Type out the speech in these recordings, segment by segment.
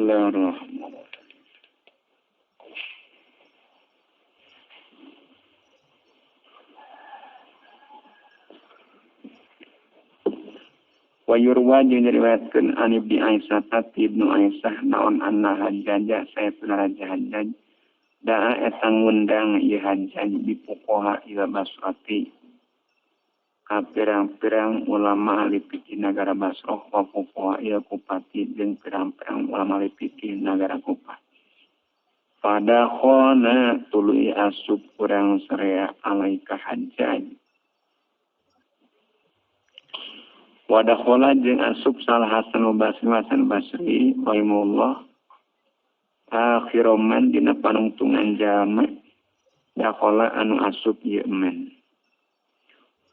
Bismillahirrahmanirrahim. Wa yurwa jeung diriwayatkeun an Ibni Aisyah tati Ibnu Aisyah naon anna Hajjaj sayyiduna Raja Hajjaj daa eta ngundang ieu Hajjaj bi fuqaha ila Basrati ka pirang-pirang ulama ahli fikih nagara Basrah wa fuqaha ila Kufati jeung pirang-pirang ulama ahli fikih nagara Kufah. Pada khona tuluy asup urang sarea alaika Hajjaj. Wadakhola jeung asup salah Hasan Basri Hasan Basri rahimahullah akhiroman dina panungtungan jalma dakhola anu asup ieu men.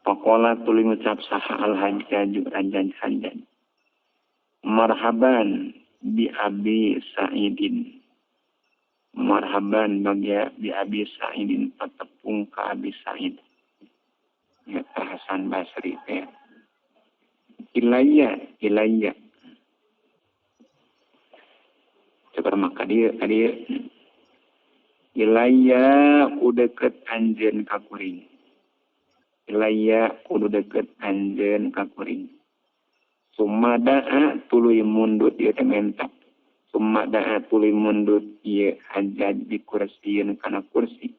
Faqala tuluy ngucap saha al Hajjaj Raja Hajjaj marhaban bi Abi Sa'idin, marhaban bagi bi Abi Sa'idin patepung ka Abi Sa'id ya Hasan Basri teh. Ilayya, ilayya. Coba maka dia, dia. Ilayya kudu deket anjeun ka kuring. Ilayya kudu deket anjeun ka kuring. Sumada'a tuluy mundut ieu teh menta. Sumada'a tuluy mundut ieu Hajjaj di kursieun kana kursi.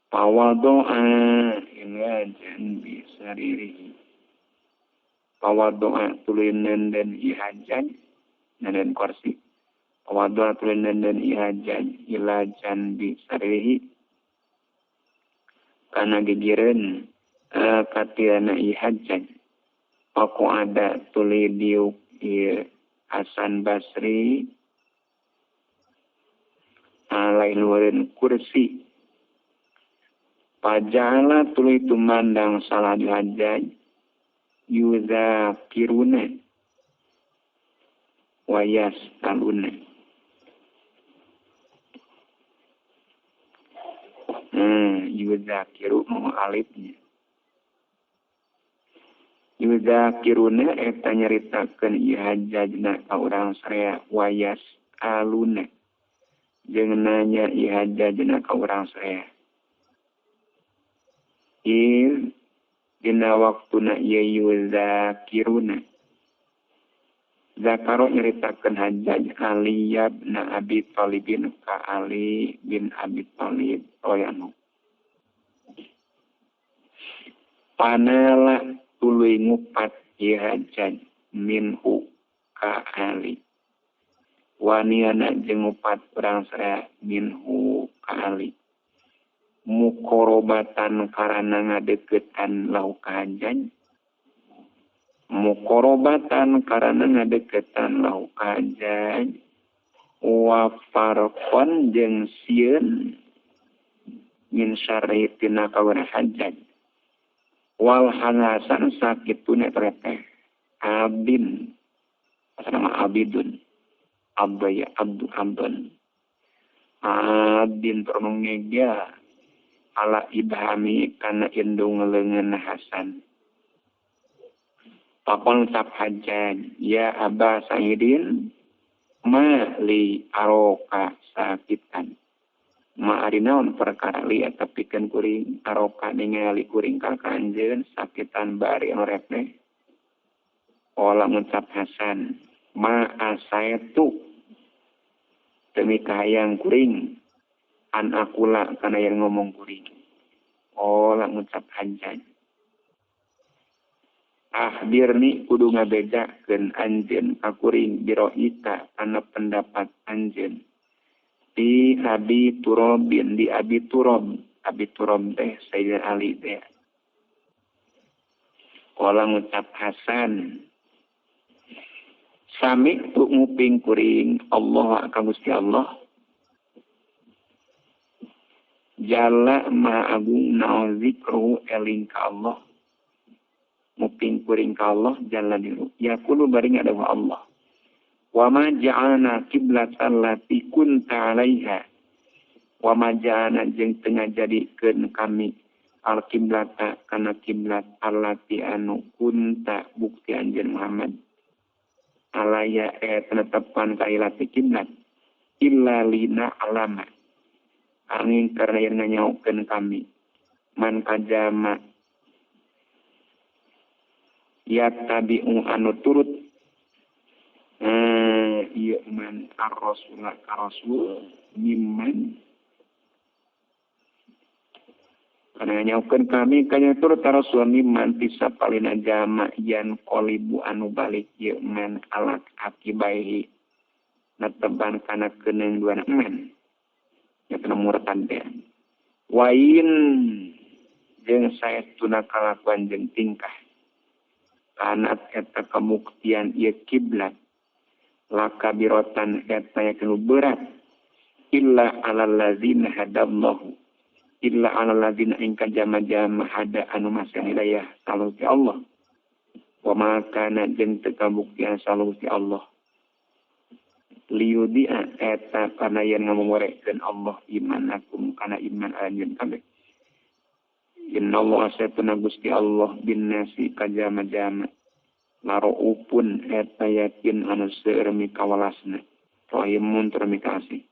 Pawado'a ila janbi saririhi. Pawadoa tuluy nenden ieu Hajjaj nenden kursi. Pawadoa tuluy nenden ieu Hajjaj ila janbi saririhi kana gigireun katiana ieu Hajjaj. Paku ada tuluy diuk ieu Hasan Basri alai luareun kursi. Pajala tuluy tumandang salah di Hajjaj yuzakiruna wa yas'aluna. Yuzakiru mau alifnya. Yuzakiruna eta nyaritakeun ieu Hajjajna ka urang sarea wa yas'aluna jeung nanya ieu Hajjajna ka urang sarea. Il dina waktuna ieu yuzakiruna zakaro nyaritakeun Hajjaj Ali bin Abi Thalibin ka Ali bin Abi Thalib radhiyallahu. Panala tuluy ngupat ieu Hajjaj minhu ka Ali. Waniana jeung ngupat urang sarea minhu ka Ali. Mukorobatan karana ngadeukeutan lahu ka Hajjaj. Mukorobatan karana ngadeukeutan lahu ka Hajjaj. Wa farqon jeung sieun min syarri tina kawana Hajjaj. Wal hanasan sakituna teh abin asana abidun abdaya abdu abdun abin turun ngegel ala ibhami kana indung leungeun Hasan. Pakon sap Hajjaj ya Aba Sa'idin ma li aroka sakitan. Ma ari naon perkara li eta pikeun kuring aroka ningali kuring ka anjeun sakitan bari anu repeh. Ola ngucap Hasan ma asaitu demi kahayang kuring an akula kana yang ngomong kuring. Ola ngucap Hajjaj akhbirni kudu ngabejakeun anjeun ka kuring biroika kana pendapat anjeun di Abi Turabin di Abi Turab. Abi Turab teh Sayyidina Ali teh. Ola ngucap Hasan sami tu nguping kuring Allah ka Gusti Allah jalla maha agung naon zikru eling ka Allah nguping kuring ka Allah jalla diru yaqulu bari ngadawa Allah wa ma ja'alna qiblatan lati kunta 'alaiha wa ma ja'alna jeung teu ngajadikeun kami al qiblata kana kiblat allati anu kunta bukti anjeun Muhammad Alaya tenetepan kailati kiblat illa lina alama angin karena yang nganyaukeun kami man kajama ya tabi'u anu turut ieu man ar-rasul ka rasul mimman karena nyaukeun kami kanya turut rasul mimman bisa palina jama yan qolibu anu balik ieu man alak akibaihi neteban kana keuneung duana man nya kana murtad teh wain jeung saestuna kalakuan jeung tingkah kanat eta kamuktian ieu kiblat lakabirotan eta yakin berat illa alal ladzina hadallahu illa alal ladzina ingka jama-jama hada anu masih hidayah salu ti Allah wa ma kana jeung teu kabuktian salu ti Allah liyudia eta kana yen ngamorekeun Allah imanakum kana iman anjeun kabeh innallaha satuna Gusti Allah bin nasi kajama-jama laroupun eta yakin anu seueur mikawalasna rahimun tur mikasih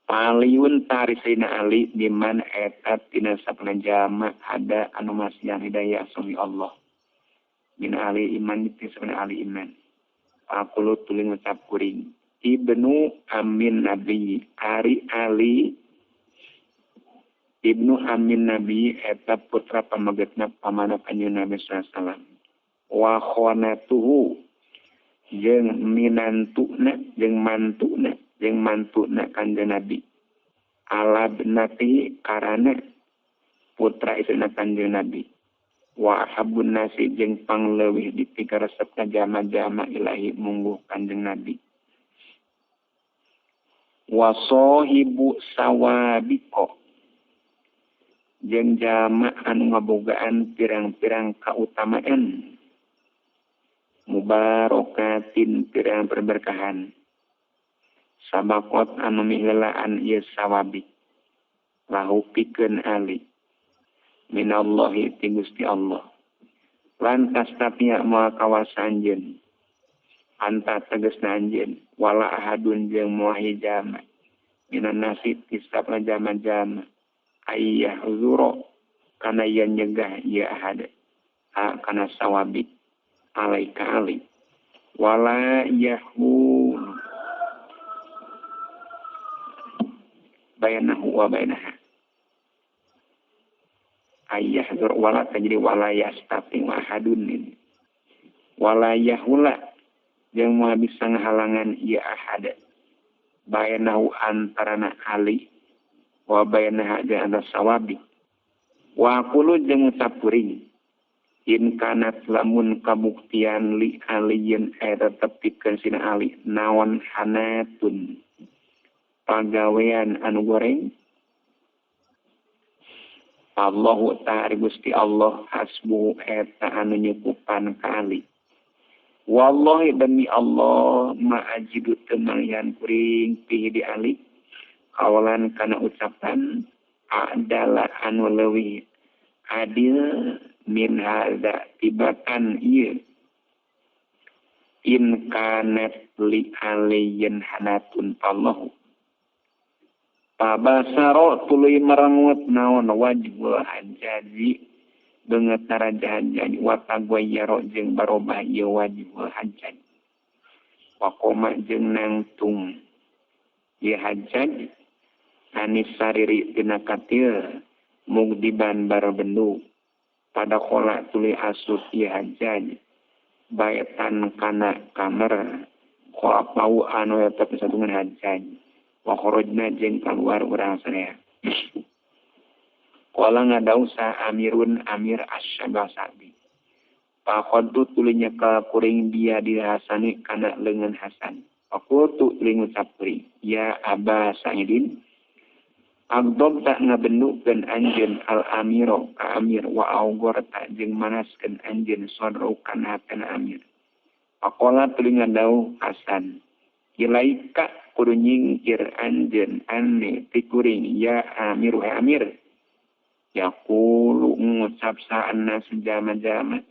Paliun tari Sayyidina Ali diman eta tina sapna jama ada anu masihan hidayah sami Allah min ali iman ti sapna ali iman aqulu tuluy ngucap kuring Ibnu Amin Nabi ari Ali Ibnu Amin Nabi eta putra pamagetna pamana kanjeng Nabi sallallahu alaihi wasallam wa khanatuhu jeung minantuna jeung mantuna jeung mantuna kanjeng Nabi alabnati karana putra isuna kanjeng Nabi wa habun nasi jeung pangleuwih dipikaresepna jama-jama ilahi mungguh kanjeng Nabi wa sahibu sawabiko jeung jama anu ngabogaan pirang-pirang kautamaan mubarokatin pirang perberkahan sabakot anu miheulaan ieu sawabi lahu pikeun ali minallahi ti Gusti Allah lantas tapia moal kawasa anjeun anta tegasna anjeun wala ahadun jeung moal hijama minan nasi ti sapna jama-jama ayyah zuro kana yen nyegah ieu ahad kana sawabi alaika ali wala yahul bainahu wa bainaha ayyah zur wala tajri wala yastati wa ahadun wala yahula jeung moal bisa ngahalangan ieu ahad bainahu antarana ali wa bainaha jeung antara sawabi wa aqulu jeung ngucap kuring in kanat lamun kabuktian li aliyin eta tetep pikeun sina ali naon hanatun pagawean anu goreng Allahu ta'ala Gusti Allah hasbu eta anu nyukupan ka ali wallahi demi Allah ma'ajidu teu manggihan kuring pihi di ali kawalan kana ucapan adalah anu leuwih adil min hadza tibatan ieu in kanat li aliyin hanatun Allahu pabasaro tuluy merengut naon wajhul hajjaji beungeut raja hajjaj wa taghayyara jeung barobah ieu wajhul hajjaj wa qoma jeung nangtung ieu hajjaj anis sariri tina katil mugdiban barbendu pada kola tuluy asup ieu hajjaj baetan kana kamer kholapau anu eta pisatungan hajjaj wa kharajna jeung kaluar urang sadaya qala ngadausa amirun amir asy-syabasabi faqaddu tuluy nyekel kuring dia di Hasani kana leungeun Hasan faqultu tuluy ngucap kuring ya Aba Sa'idin agdob tak ngabendukeun anjeun al amiro ka amir wa augor tak jeung manaskeun anjeun sodro kana hatena amir faqala tuluy ngadauh Hasan ilaika kudu nyingkir anjeun anni ti kuring ya amiru amir yaqulu ngucap sa'anna sejama-jama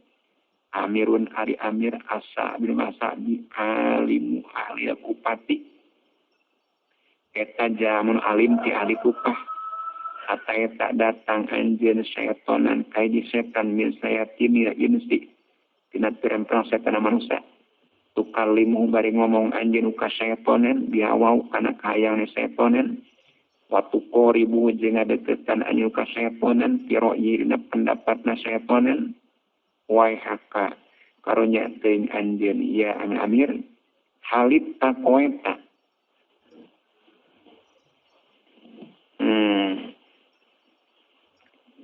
Amirun ari Amir asa bin Masa'bi alimu ahli kupati eta jamun alim ti ahli Kufah hatta eta datang anjeun syaitonan kaiji setan min sayatinil insi tina pirang-pirang setan manusia tukalimu bari ngomong anjeun ka syaitonan biawau kana kahayang syaitonan watu qoribu jeung ngadeukeutan anjeun ka syaitonan piroyi dina pendapatna syaitonan wai haka karunya teuing anjeun ya Amir halit taqoeta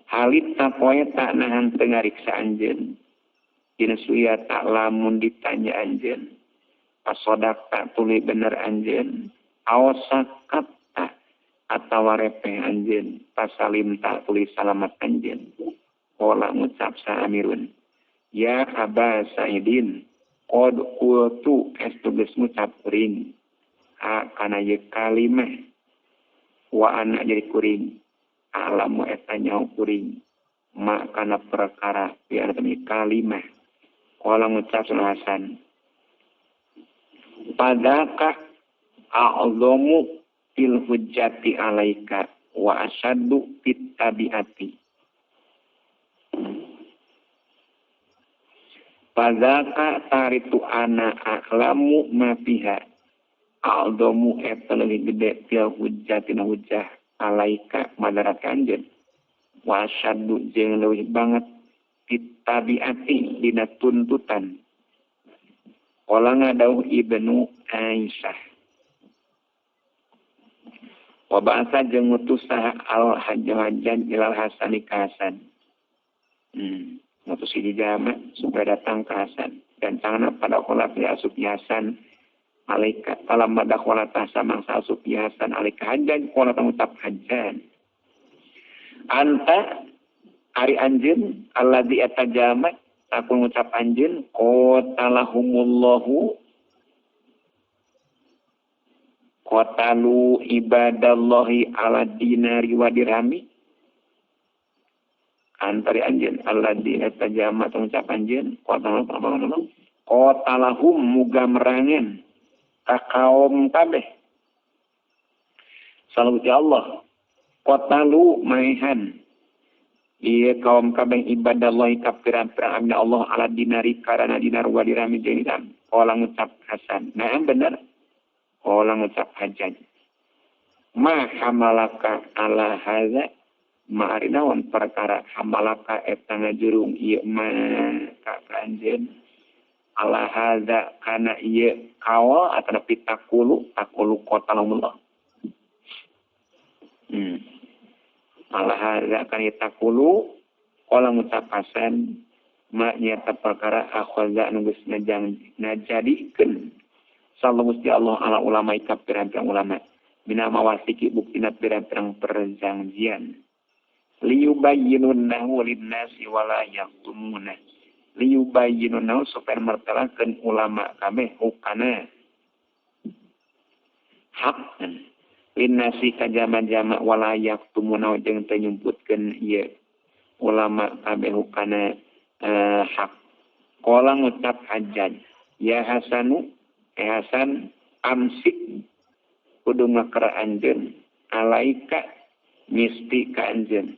halit taqoeta nahan teu ngariksa anjeun dina suya tak lamun ditanya anjeun pasodakta tuluy bener anjeun awsakatta atawa repeh anjeun pasalim tak tuluy salamat anjeun qala ngucap sa Amirun ya Aba Sa'idin qad qultu estu geus ngucap kuring ha kana ye kalimah wa ana jadi kuring alamu eta nyaho kuring ma kana perkara biar temi kalimah qala ngucap Hasan padaka a'zamu fil hujjati alaika wa asyaddu fit tabiati Padaka taritu ana a'lamu ma fiha a'zamu eta leuwih gede fil hujjatina hujjah alaika madarat ka anjeun wa asyaddu jeung leuwih banget fit tabiati dina tuntutan. Qala ngadauh Ibnu Aisyah wa ba'atsa jeung ngutus saha al hajjaj ilal Hasani ka Hasan. Ngutus hiji jalma supaya datang ke Hasan dan tanganna pada khola fi asup Hasan alaika falamma dakhala tahsa mangsa asup Hasan alaika hajjaj qala ngucap hajjan anta ari anjeun alladzi eta jalma aku ngucap anjeun qatalahumullahu qatalu ibadallahi ala dinari wa dirhami antari anjeun alladzi eta jalma ngucap anjeun qatalahum muga merangen ka kaum kabeh salawat Allah qatalu maehan ieu kaum kabeh ibadallahi ka pirang-pirang abdi Allah ala dinari karana dinar wa dirhami jeung dirham qala ngucap Hasan nah bener qala ngucap Hajjaj ma hamalaka ala hadza ma ari naon perkara hamalaka eta ngajurung ieu ma ka anjeun ala hadza kana ieu kaol atana pitakulu takulu qatalahumullah ala hadza kana takulu qala ngucap Hasan ma nyata perkara akhadza nu geus ngajadikeun sallallahu gusti Allah ala ulama ka pirang-pirang ulama bina mawasiki buktina pirang-pirang perjanjian liyubayyinunnahu linnasi wala yaqtumuna liyubayyinunnahu supaya mertelakeun ulama kabeh hukana hak linnasi ka jama-jama wala yaqtumuna jeung teu nyumputkeun ieu ulama kabeh hukana hak qala ngucap Hajjaj ya Hasanu Hasan amsik kudu ngakera anjeun alaika misti ka anjeun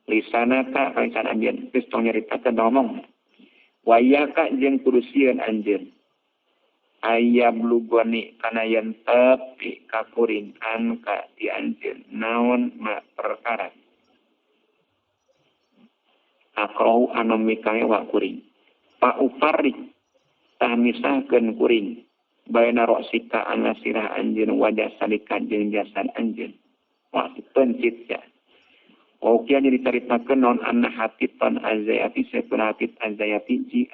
lisanaka lisan anjeun geus tong nyaritakeun ngomong wayaka jeung kudu sieun anjeun aya blugoni kana yen tepi ka kuring anka di anjeun naon ma perkara akrau anu mikaewa kuring pa ufarrik tah misahkeun kuring baina ra'sika ana sirah anjeun wajah salika jeung jasad anjeun wah pencit ya. Oke dicaritakeun naon anna hatiton azayati saepun hatit azayati ji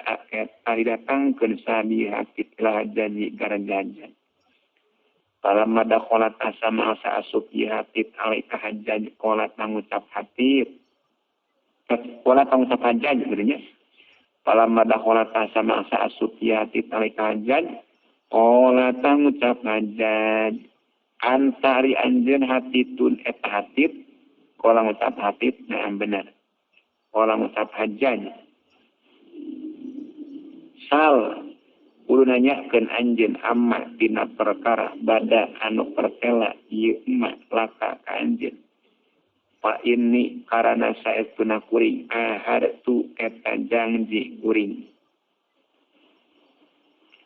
ari datangkeun sabi hatit ila janji garajajan. Falamma dakhalat asama asa asup ieu hatit alaika hajjaj qolat ngucap hatit. Qolat ngucap hajjaj sebenarnya. Falamma dakhalat asama asa asup ieu hatit alaika hajjaj qolat ngucap hajjaj antari anjeun hatitun eta hatit qala ngucap hatit nah bener. Qala ngucap hajjaj. Sal kudu nanyakeun anjeun amma dina perkara bada anu pertela ieu emak laka ka anjeun. Fa inni karana saestuna kuring ahadtu eta janji kuring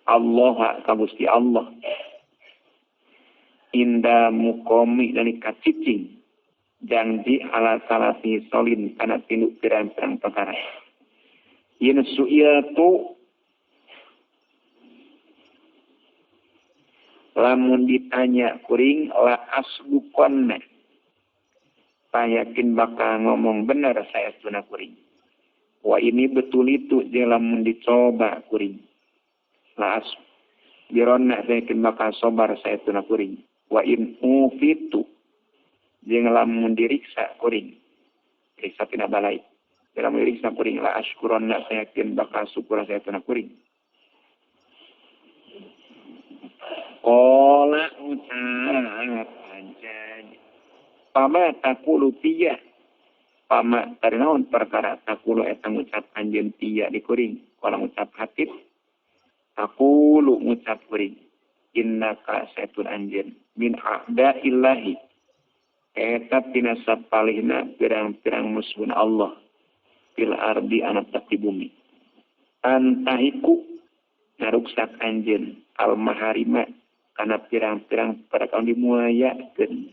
Allah ka Gusti Allah inda mukomi nalika cicing janji ala salasi solin kana tilu pirang-pirang perkara. Yen su'iltu lamun ditanya kuring la asbukonna payakin bakal ngomong bener saestuna kuring. Wa ini betul itu jeung lamun dicoba kuring la asbironna sayakin bakal sobar saestuna kuring. Wa in ufitu jeung lamun diriksa kuring riksa tina balai lamun diriksa kuring la askuronna sayakin bakal syukur saestuna kuring. Qala ucap Hajjaj pama taqulu tiya pama tari naon perkara taqulu eta ngucap anjeun tiya di kuring. Qala ngucap hatib taqulu ngucap kuring innaka saitun anjeun min a'daillahi eta tina sapalihna pirang-pirang musuhna Allah fil ardi anu di bumi antahiku ngaruksak anjeun al maharima kana pirang-pirang perkara dimuayakeun.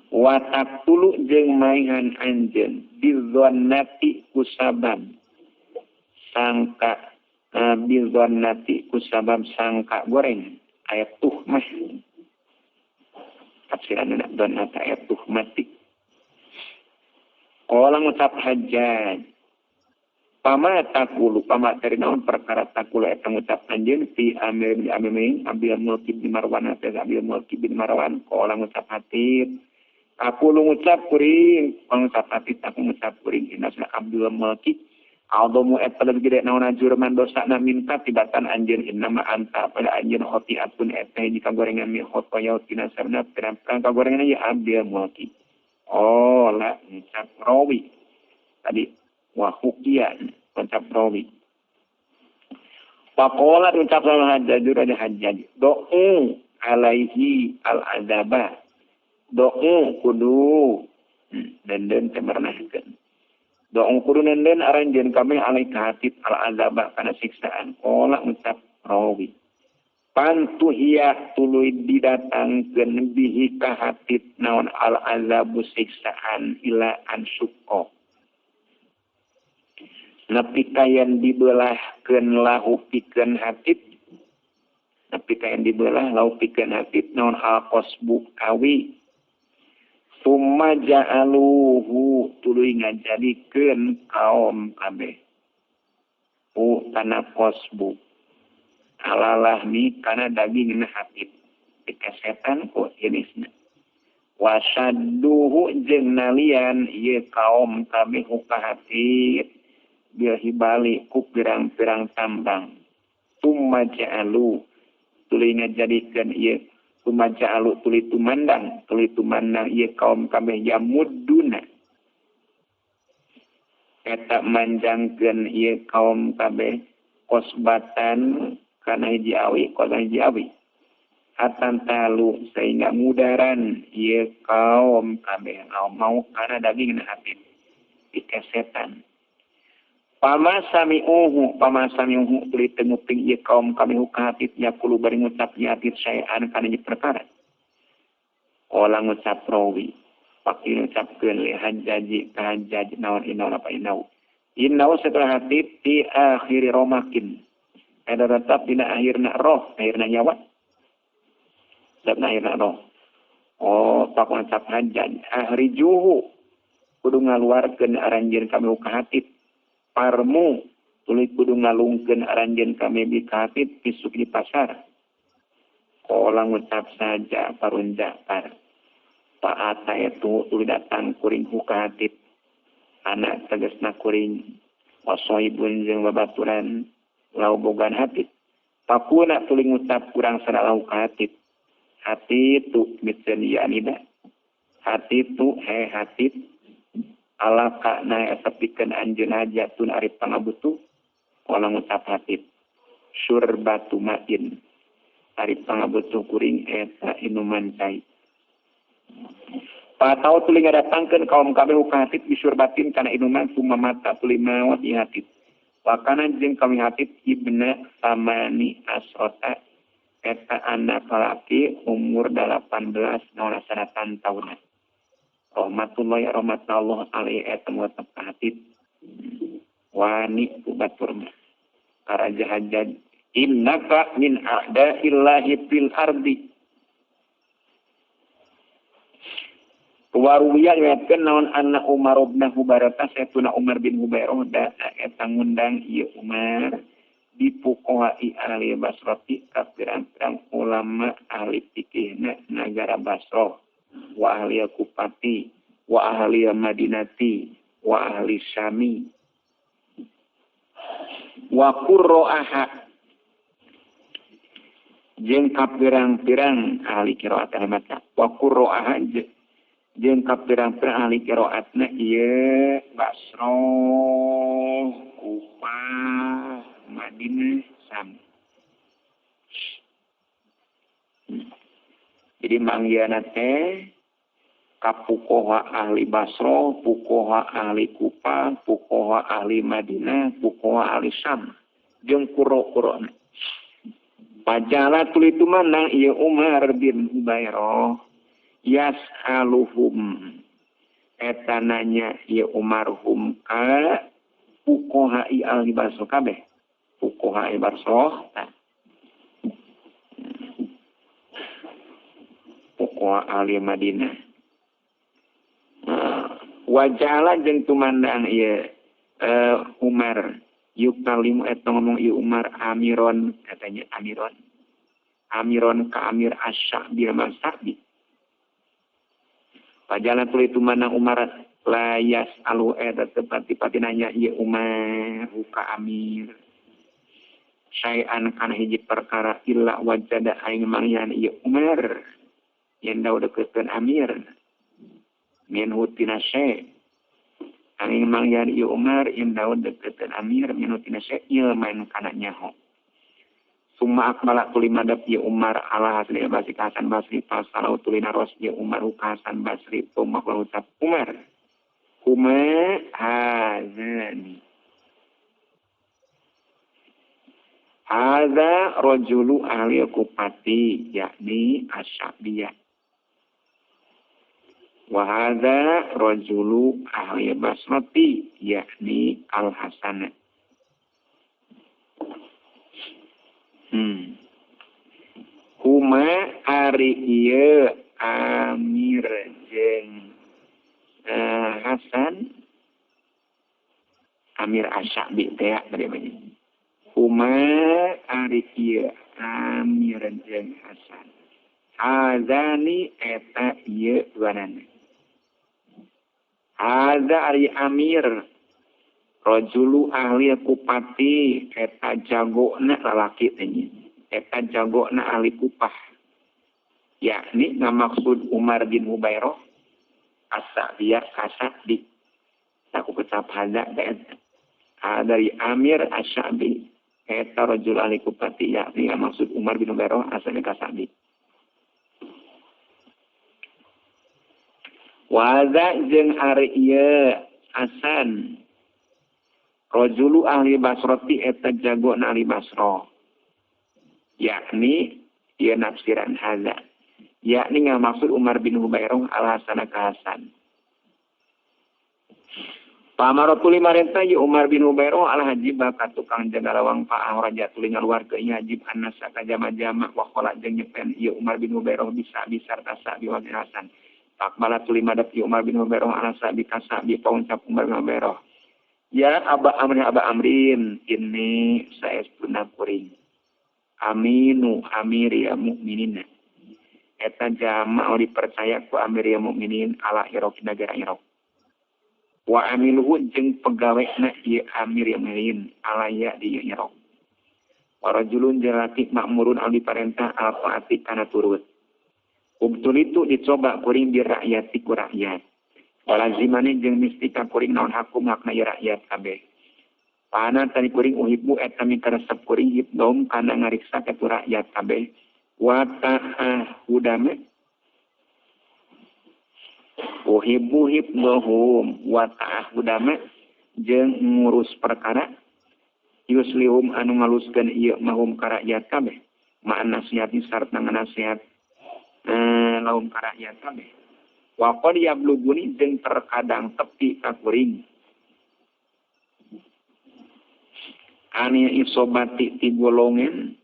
Wa taqtulu jeung maihan anjeun bidzannati kusabab sangka bidzannati kusabab sangka goreng ayat tuhmah tafsiranna dzannata ayat tuhmati. Qala ngucap Hajjaj pama taqulu pama tari naon perkara taqulu eta ngucap anjeun fi Amir bin Amir Abil Mulki bin Marwan eta Abil Mulki bin Marwan. Qala ngucap hatib aku ngucap kuring ngucap hatib aku ngucap kuring inna Abdul Mulki aldamu eta lebih gede naon jurman dosana minta tibatan anjeun innama anta pada anjeun khotiatun eta hiji kagorengan mi khotoya tina sabna pirang-pirang kagorengan ya Abdul Mulki. Oh la ngucap rawi tadi wa hukiya ngucap rawi. Faqala ngucap Hajjaj ada Hajjaj do'u alaihi al azaba do'u kudu denden teh merenahkeun do'u kudu denden aranjeun kami alaika hatib al azaba kana siksaan. Qala ngucap rawi pantuhiya tuluy didatangkeun bihi ka hatib naon al azabu siksaan ila an syukko nepi kayan dibelahkeun lahu pikeun hatib nepi kayan dibelah lahu pikeun hatib naon al qasbu awi summa ja'aluhu tuluy ngajadikeun kaum kabeh u kana qasbu alalahmi kana dagingna hatib dikesetan ku jenisna wasadduhu jeung nalian ieu kaum kabeh ka hatib bil hibali ku pirang-pirang tambang tumma ja'alu tuluy ngajadikeun ieu tumma ja'alu tuluy tumandang ieu kaum kabeh yamudduna eta manjangkeun ieu kaum kabeh kosbatan kana hiji awi kana hiji awi hatan talu sehingga mudaran ieu kaum kabeh mau kana dagingna hatib dikesetan. Pama sami'uhu tuluy teu nguping ieu kaum kami ka hatib yaqulu bari ngucap ieu hatib saean kana ieu perkara. Qala ngucap rawi pake ngucapkeun li Hajjaji ka Hajjaj naon inau apa inau. Inau setelah hatib di akhir romakin. Eta tetap dina akhirna roh, akhirna nyawa. Tetap akhirna roh. Oh, pak ngucap Hajjaj ahrijuhu kudu ngaluarkeun aranjeun kami ka hatib. Parmu tuluy kudu ngalungkeun aranjeun kami bi ka hatib isuk di pasar. Qala ngucap saja parun Ja'far. Fa'ata itu tuluy datang kuring ka hatib. Anak tegasna kuring wasohibun jeung babaturan lau bogan hatib. Pakuna tuluy ngucap kurang sada lau ka hatib. Hati tu mitsen ya anida. Hati tu he hatib. Alaka na eta pikeun anjeun hajatun ari pangabutuh kala ngucap Hatib syurbatu ma'in ari pangabutuh kuring eta inuman cai. Patau tuluy ngadatangkeun kaum kabeh ka Hatib bisyurbatin kana inuman summa mata tuluy maot ieu Hatib. Wakana jeung kami Hatib ibna samani asrota eta anak lalaki umur 18 naon sanatan taunna. Rahmatullahi rahmatullah alaihi eta mutab Hatib. Wani ku batur mah. Karaja Hajjaj innaka min a'da'illahi fil ardi. Waruwiya riwayatkeun naon anna Umar bin Hubairah saytuna Umar bin Hubairah da eta ngundang ieu Umar di fuqaha ahli Basrati ka pirang-pirang ulama ahli fikihna nagara Basrah wa ahli Kupati wa ahli Madinati wa ahli Syami wa qurra'aha jeung ka pirang-pirang ahli qiraat ahli Makkah wa qurra'aha jeung ka pirang-pirang ahli qiraatna ieu Basrah, Kufah, Madinah, Syam. Jadi manggiana teh ka fuqaha ahli Basrah, fuqaha ahli Kufah, fuqaha ahli Madinah, fuqaha ahli Syam jeung qurra-qurrana. Pajala tuluy tumandang ieu Umar bin Hubairah yas'aluhum eta nanya ieu Umar hum ka fuqaha ahli Basrah kabeh fuqaha Basrah fuqaha ahli Madinah wajala jeung tumandang ieu Umar yukalimu eta ngomong ieu Umar Amiron katanya Amiron Amiron ka Amir Asy-Sya'bi Mas-Sya'bi. Pajalan tuluy tumandang Umar layas alu eta tepati-pati nanya ieu Umar ka Amir syai'an kana hiji perkara illa wajada aing manggihan ieu Umar yen daw deukeutkeun Amir min hutina syai' aing manggihan ieu Umar yen daw deukeutkeun Amir min hutina syai' ilman kana nyaho. Summa akmala tuluy madep ieu Umar ala Hasan Basri ka Hasan Basri pasalau tuluy naros ieu Umar ka Hasan Basri tumma ucap Umar huma hazani hadza rajulu ahli Kupati yakni Asy-Sya'biyah wa hadza rajulu ahli Basrati yakni Al-Hasan. Huma ari ieu Amir jeung Hasan Amir Asy-Sya'bi teh tadi mah. Huma ari ieu Amir jeung Hasan. Hazani eta ieu duanana. Hadza ari Amir rajulu ahli Kupati eta jagona lalaki teh nya. Eta jagona ahli Kupah. Yakni ngamaksud Umar bin Hubairah As-Sa'biyah Kasa'bi. Aku kecap hadza teh. Dari Amir Asy-Sya'bi eta rajul ahli Kupati yakni ngamaksud Umar bin Hubairah asal Kasa'bi. Wa jeung ari ieu Hasan rajulu ahli Basrati eta jagona ahli Basrah yakni ieu nafsiran hadza yakni ngamaksud Umar bin Hubairah al Hasan ka Hasan. Pamaro tuluy marentah ieu Umar bin Hubairah al Hajib ka tukang jaga lawang fa raja tuluy ngaluarkeun ieu Hajib annas ka jama-jama wa qala jeung nyepen ieu Umar bin Hubairah bisa bisarta Sa'bi wa Hasan. Takbala tuluy madep ieu Umar bin Hubairah ala Sa'bi ka Sa'bi pauncap Umar bin Hubairah ya Aba Amrin Aba Amrin ini saestuna kuring aminu amir ya mukminin eta jama dipercaya ku amir ya mukminin ala Irak negara Irak wa amiluhu jeung pegawena ieu amir ya mukminin ala ya di Irak wa rajulun jalati ma'murun al diparentah al taati kana turut. Ubtul itu dicoba kuring di rakyat ku rakyat. Walazimani jeung mistika kuring naon hakum hakna ieu rakyat kabeh. Pana tadi kuring uhibbu eta mikaresep kuring hibdom kana ngariksa ka rakyat kabeh. Wa ta'ahudame uhibbu hibdohum wa ta'ahudame jeung ngurus perkara yuslihum anu ngaluskeun ieu mahum ka rakyat kabeh. Ma'an nasihati sarta nasihat laum ka rakyat kabeh. Wa qad yabluguni jeung terkadang tepi ka kuring ani isobati ti golongan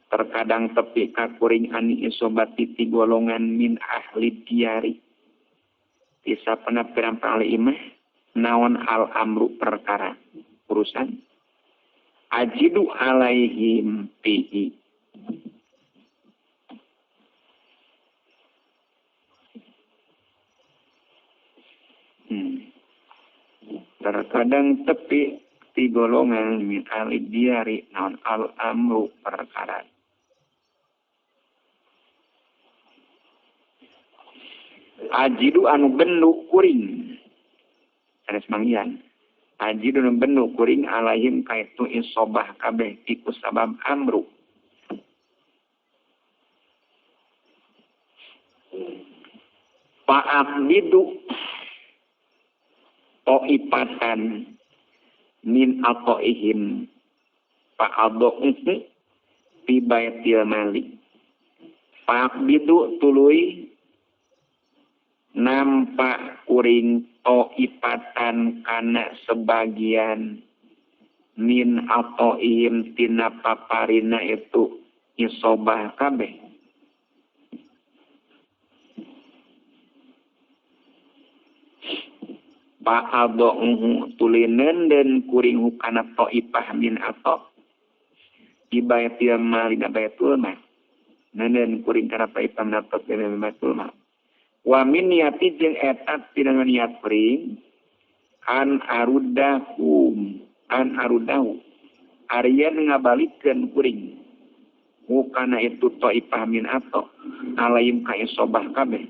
terkadang tepi ka kuring ani isobati ti golongan min ahli diari bisa pernah pirang-pirang ahli imah naon al amru perkara urusan ajidu alaihim fihi terkadang tepi ti golongan min ahli diari naon al amru perkara ajidu anu bendu kuring sanes manggihan ajidu anu bendu kuring alaihim kaitu isobah kabeh iku sabab amru fa'aqbidu to'ipatan min ato'ihim fa'ado'uhu fi baitil mali fa'aqbidu tuluy nampak kuring to'ipatan kana sebagian min ato'ihim tina paparina itu isobah kabeh fa'ado'uhu tuluy nenden kuring hukana to'ipah min ato di baitil mal dina baitul mal nenden kuring kana to'ipah min ato dina baitul mal wa min niati jeung eta tina niat kuring an arudahum an arudahu arian ngabalikeun kuring hukana itu to'ipah min ato alaihim ka isobah kabeh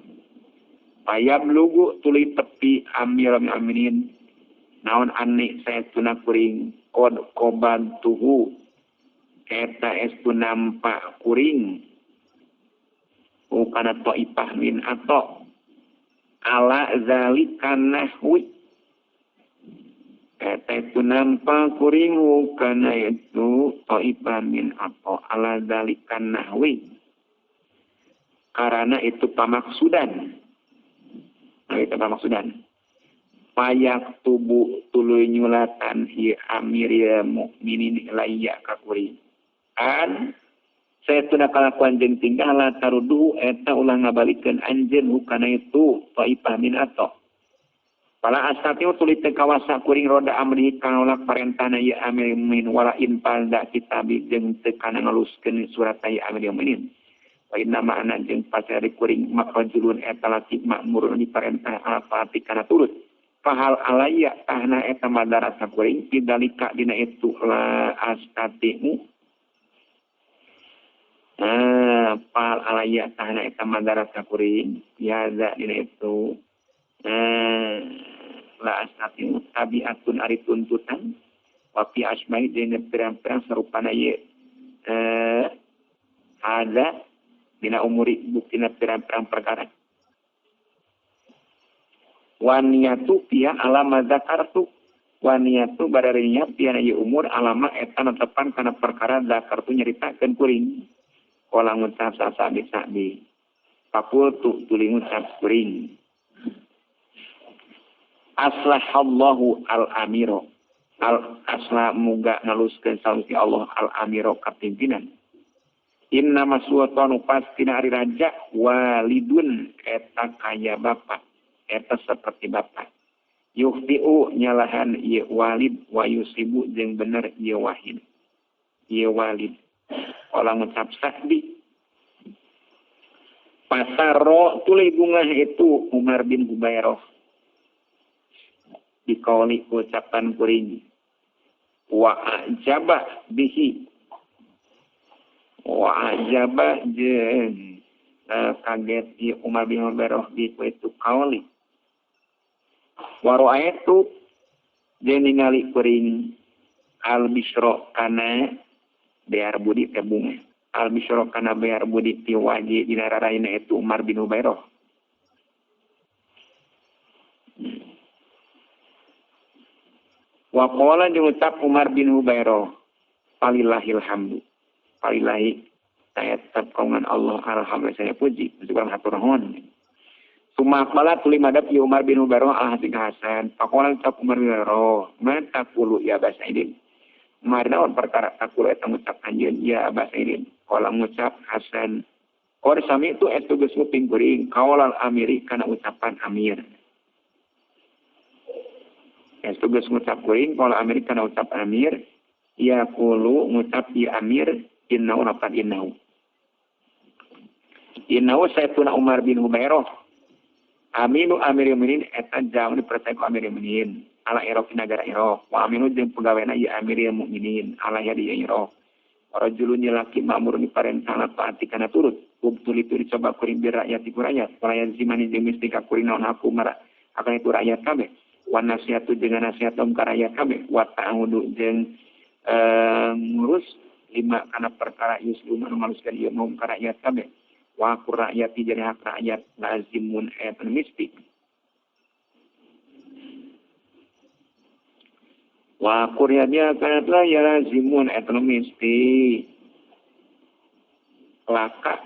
payablugu tuluy tepi amir aminin naon ani saestuna kuring qad qabantuhu eta estu nampak kuring ukana taifah min ato ala zalika nahwi eta estu nampak kuring ukana itu taifah min ato ala zalika nahwi karena itu pamaksudan. Nah, itu maksudnya payak tubuh tuluy nyulatan ieu amiril mukminin ilaiya ka kuring an saestuna kalakuan jeung tingkah la taruduhu eta ulah ngabalikeun anjeun hukana itu taifah min ato pala asati tuluy teu kawasa kuring roda amri kana nolak parentahna ieu amiril mukminin wala in palda kitabi jeung teu kana ngaluskeun surat ieu amiril mukminin wa inna ma'ana jeung pasari kuring makrajulun eta laki makmurun diparentah ala taati kana turut fahal alayya tahna eta madarat kuring pidalika dina itu la astati'u fahal alayya tahna eta madarat kuring biasa dina itu la astati'u tabiatun ari tuntutan wa fi asma'i jeung pirang-pirang sarupana ieu ada dina umuri buktina pirang-pirang perkara waniyatu pia alama zakartu waniyatu bararinya pia ieu umur alama eta netepan kana perkara zakartu nyaritakeun kuring kala ngucap sabi-sabi faqultu tuluy ngucap kuring aslahallahu al-amiro al asla muga ngaluskeun salusi Allah al-amiro ka pimpinan inna maswatanu pastina ari raja walidun eta kaya bapak eta seperti bapak yuhtiu nyalahan ieu walid wa yusibu jeung bener ieu wahid ieu walid olah ngucap sahdi pasaro tuluy bungah itu Umar bin Hubairah dikauli ucapan kuring wa ajaba bihi wa ajaba jeung kaget ieu Umar bin Hubairah bi itu kauli Wa ra'aitu jeung ningali kuring al bisra kana bear budi teh bunga. Al bisra kana bear budi ti waji dina raraina itu Umar bin Hubairah. Wa qala jeung ucap Umar bin Hubairah falillahil hamdu. Falillahi saya tetap kaungan Allah alhamdulillah saya puji syukur hatur nuhun. Summa qala tuli madab ya Umar bin Hubairah al Hasan Hasan. Faqala ucap Umar bin Hubairah ma taqulu ya Aba Sa'idin. Marnaon perkara taqulu eta ngucap anjeun ya Aba Sa'idin. Qala ngucap Hasan qad sami'tu eta geus nguping kuring qaulal amiri kana ucapan amir. Eta geus ngucap kuring qala amiri kana ucapan amir ya qulu ngucap ya amir innahu laqad innahu. Innahu saytuna Umar bin Hubairah aminu amirul mukminin eta jauh dipercaya ku amirul mukminin ala Iraq negara Iraq wa aminu jeung pegawena ieu amirul mukminin ala ya di Iraq rajulun laki ma'mur diparentah taati kana turut ubtul itu dicoba kuring bi rakyat ku rakyat wala yazimani jeung mesti ka kuring naon aku mara akan itu rakyat kabeh wa nasihatu jeung nasihat ka rakyat kabeh wa ta'udu jeung ngurus lima kana perkara yuslu ngaluskeun ieu mum ka rakyat kabeh wa ku rakyat jadi hak rakyat lazimun eta mistik wa kuryanya kanat la ya lazimun eta misti laka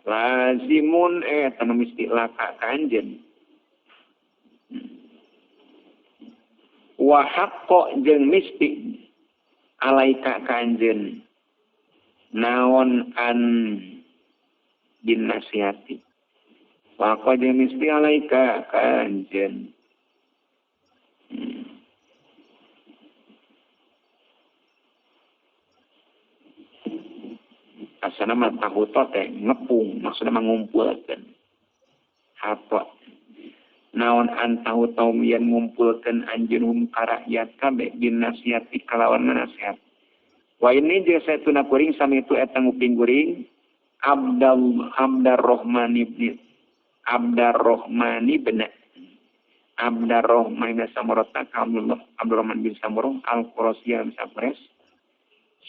lazimun eta misti laka kanjen wa haqqo jeung misti alaika kanjen naon an bin nasihati wa qad misti alaika kanjen asana mah tahuto teh ngepung maksudna mah ngumpulkeun hato naon an tahu taum yen ngumpulkeun anjeun hum ka rakyat kabeh bin nasihati kalawan nasihat. Wa ini jeung saytuna kuring sami itu eta nguping kuring Abdarrahman ibn Abdarrahman ibn Abdarrahman bin Samurah Abdullah Abdurrahman bin Samurah al-Qurasyi al-Safres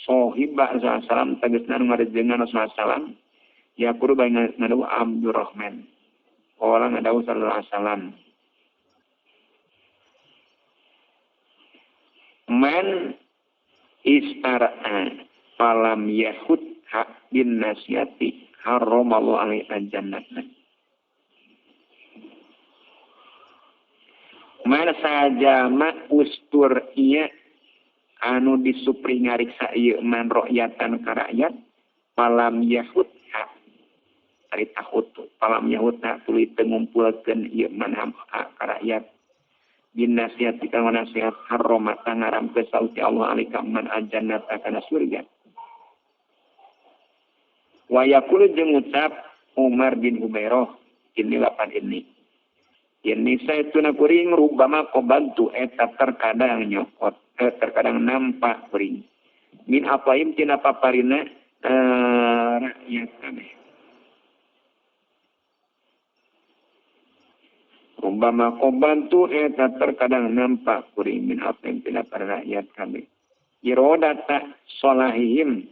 sahibah Rasulullah sallam tegasna nu ngarejengan Rasulullah sallam ya kudu bae ngadawu Abdurrahman qala ngadawu sallallahu alaihi wasallam man istara'a falam yahud hak bin nasihati haramallahu alaihi al-jannah. Man sajama ustur iya anu disupri ngariksa ieu man rokyatan ka rakyat falam yahud hak ari tahut falam yahud hak tuluy teu ngumpulkeun ieu man hak ka rakyat bin nasihati kana nasihat haromata ngaramkeun sauti Allah alika man aljannata kana surga. Wa yaqulu jeung ngucap Umar bin Hubairah ini lapan ini. Ini saytuna kuring rubama qabantu eta terkadang nyokot terkadang nampak kuring. Min apaim tina paparina rakyat kabeh. Umpama kobantu eta terkadang nampak kuring min apaim tina rakyat kabeh. Irodata solahihim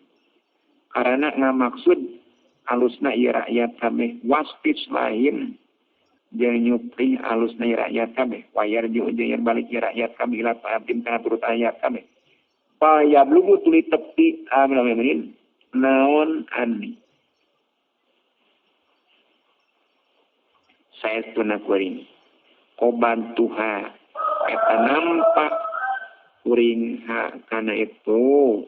karena ngamaksud alusna ieu rakyat kabeh wastislahim jeung nyupri alusna ieu rakyat kabeh wayar jeung jeung balik ieu rakyat kabeh ila ta'atim kana turut ayat kabeh. Pa yablugu tuli tepi amin naon ani saestuna kuring kobantuha eta nampak kuring ha kana itu.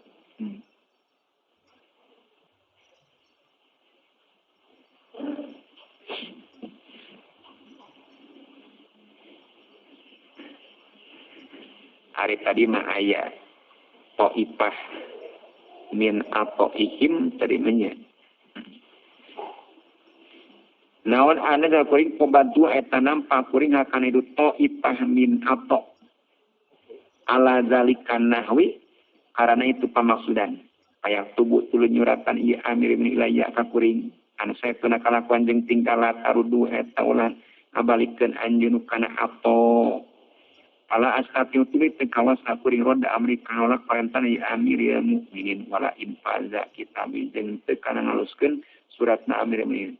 Hari tadi mah aya ta'ifah min atoihim tadi mah. Naon ane da kuring pembantu eta nampak kuring hakana itu ta'ifah min ato ala zalikan nahwi karena itu pamaksudan. Payak tubuh tuluy nyuratan ieu amir min ilayya ka kuring Anu saestuna kalakuan jeung tingkah tarudu eta ulah ngabalikeun anjeun kana ato. Pala astati tuluy teu kawasa kuring roda amri kanolak parentana ya amiril mukminin wala infaza kitab jeung teu kana ngaluskeun suratna amir mukminin.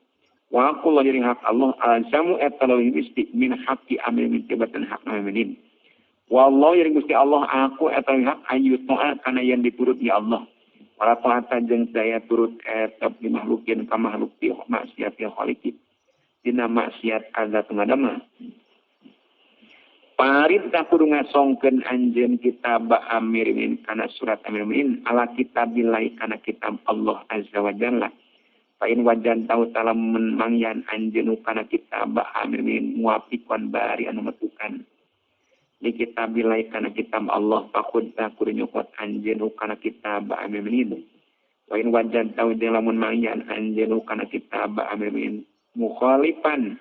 Wa aqul jeung hak Allah alzamu eta leuwih misti min haqqi amir min tibatan hak mukminin. Wallahu jeung Gusti Allah aku eta hak ayu taat kana yen diturut ya Allah. Wala ta'ata jeung daya turut eta di makhlukin ka makhluk ti maksiat ya khaliqi. Dina maksiat azat ngadama. Parintah kudu ngasongkeun anjeun kitab Amir min kana surat Amir min ala kitabillahi kana kitab Allah azza wa jalla. Fa in wajan tau talamun mangyan anjeun kana kitab Amir min muwafiqan bari anu metukan. Di kitabillahi kana kitab Allah fakud kudu nyokot anjeun kana kitab Amir min. Wa in wajan tau lamun mangyan anjeun kana kitab Amir min mukhalifan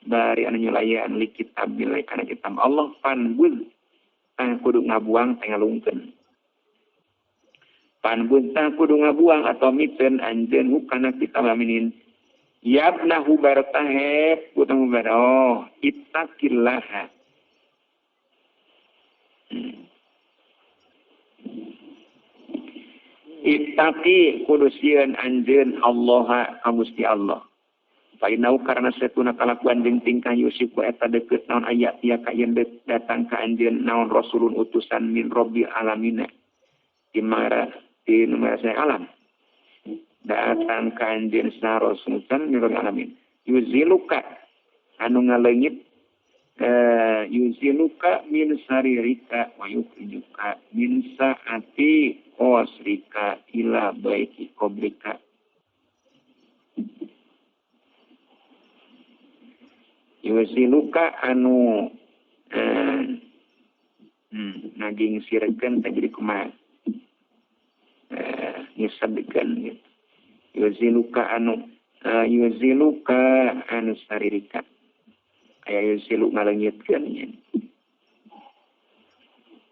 bari anu nyulayan li kitabillahi kana kitab Allah panbud tah kudu ngabuang teh ngalungkeun. Panbud tah kudu ngabuang atau miteun anjeun kana kitab aminin. Yabnahu bartaheb kudu oh ittaqillah. Ittaqi kudu sieun anjeun Allah ka Gusti Allah. Fainau karena setuna kalakuan jeung tingkah Yusuf ku eta deukeut naon ayat ya ka yen datang ka anjeun naon rasulun utusan min rabbil alamin. Di mara di numara alam. Datang ka anjeun sa rasulun min rabbil alamin. Yuziluka anu ngaleungit yuziluka min saririka wa yukhrijuka min saati qasrika ila baiki qabrika. Yuziluka anu naging sirekeun teh jadi kumaha ngisedkeun gitu. Yuziluka anu yuziluka anu saririka aya yuzilu ngaleungitkeun nya.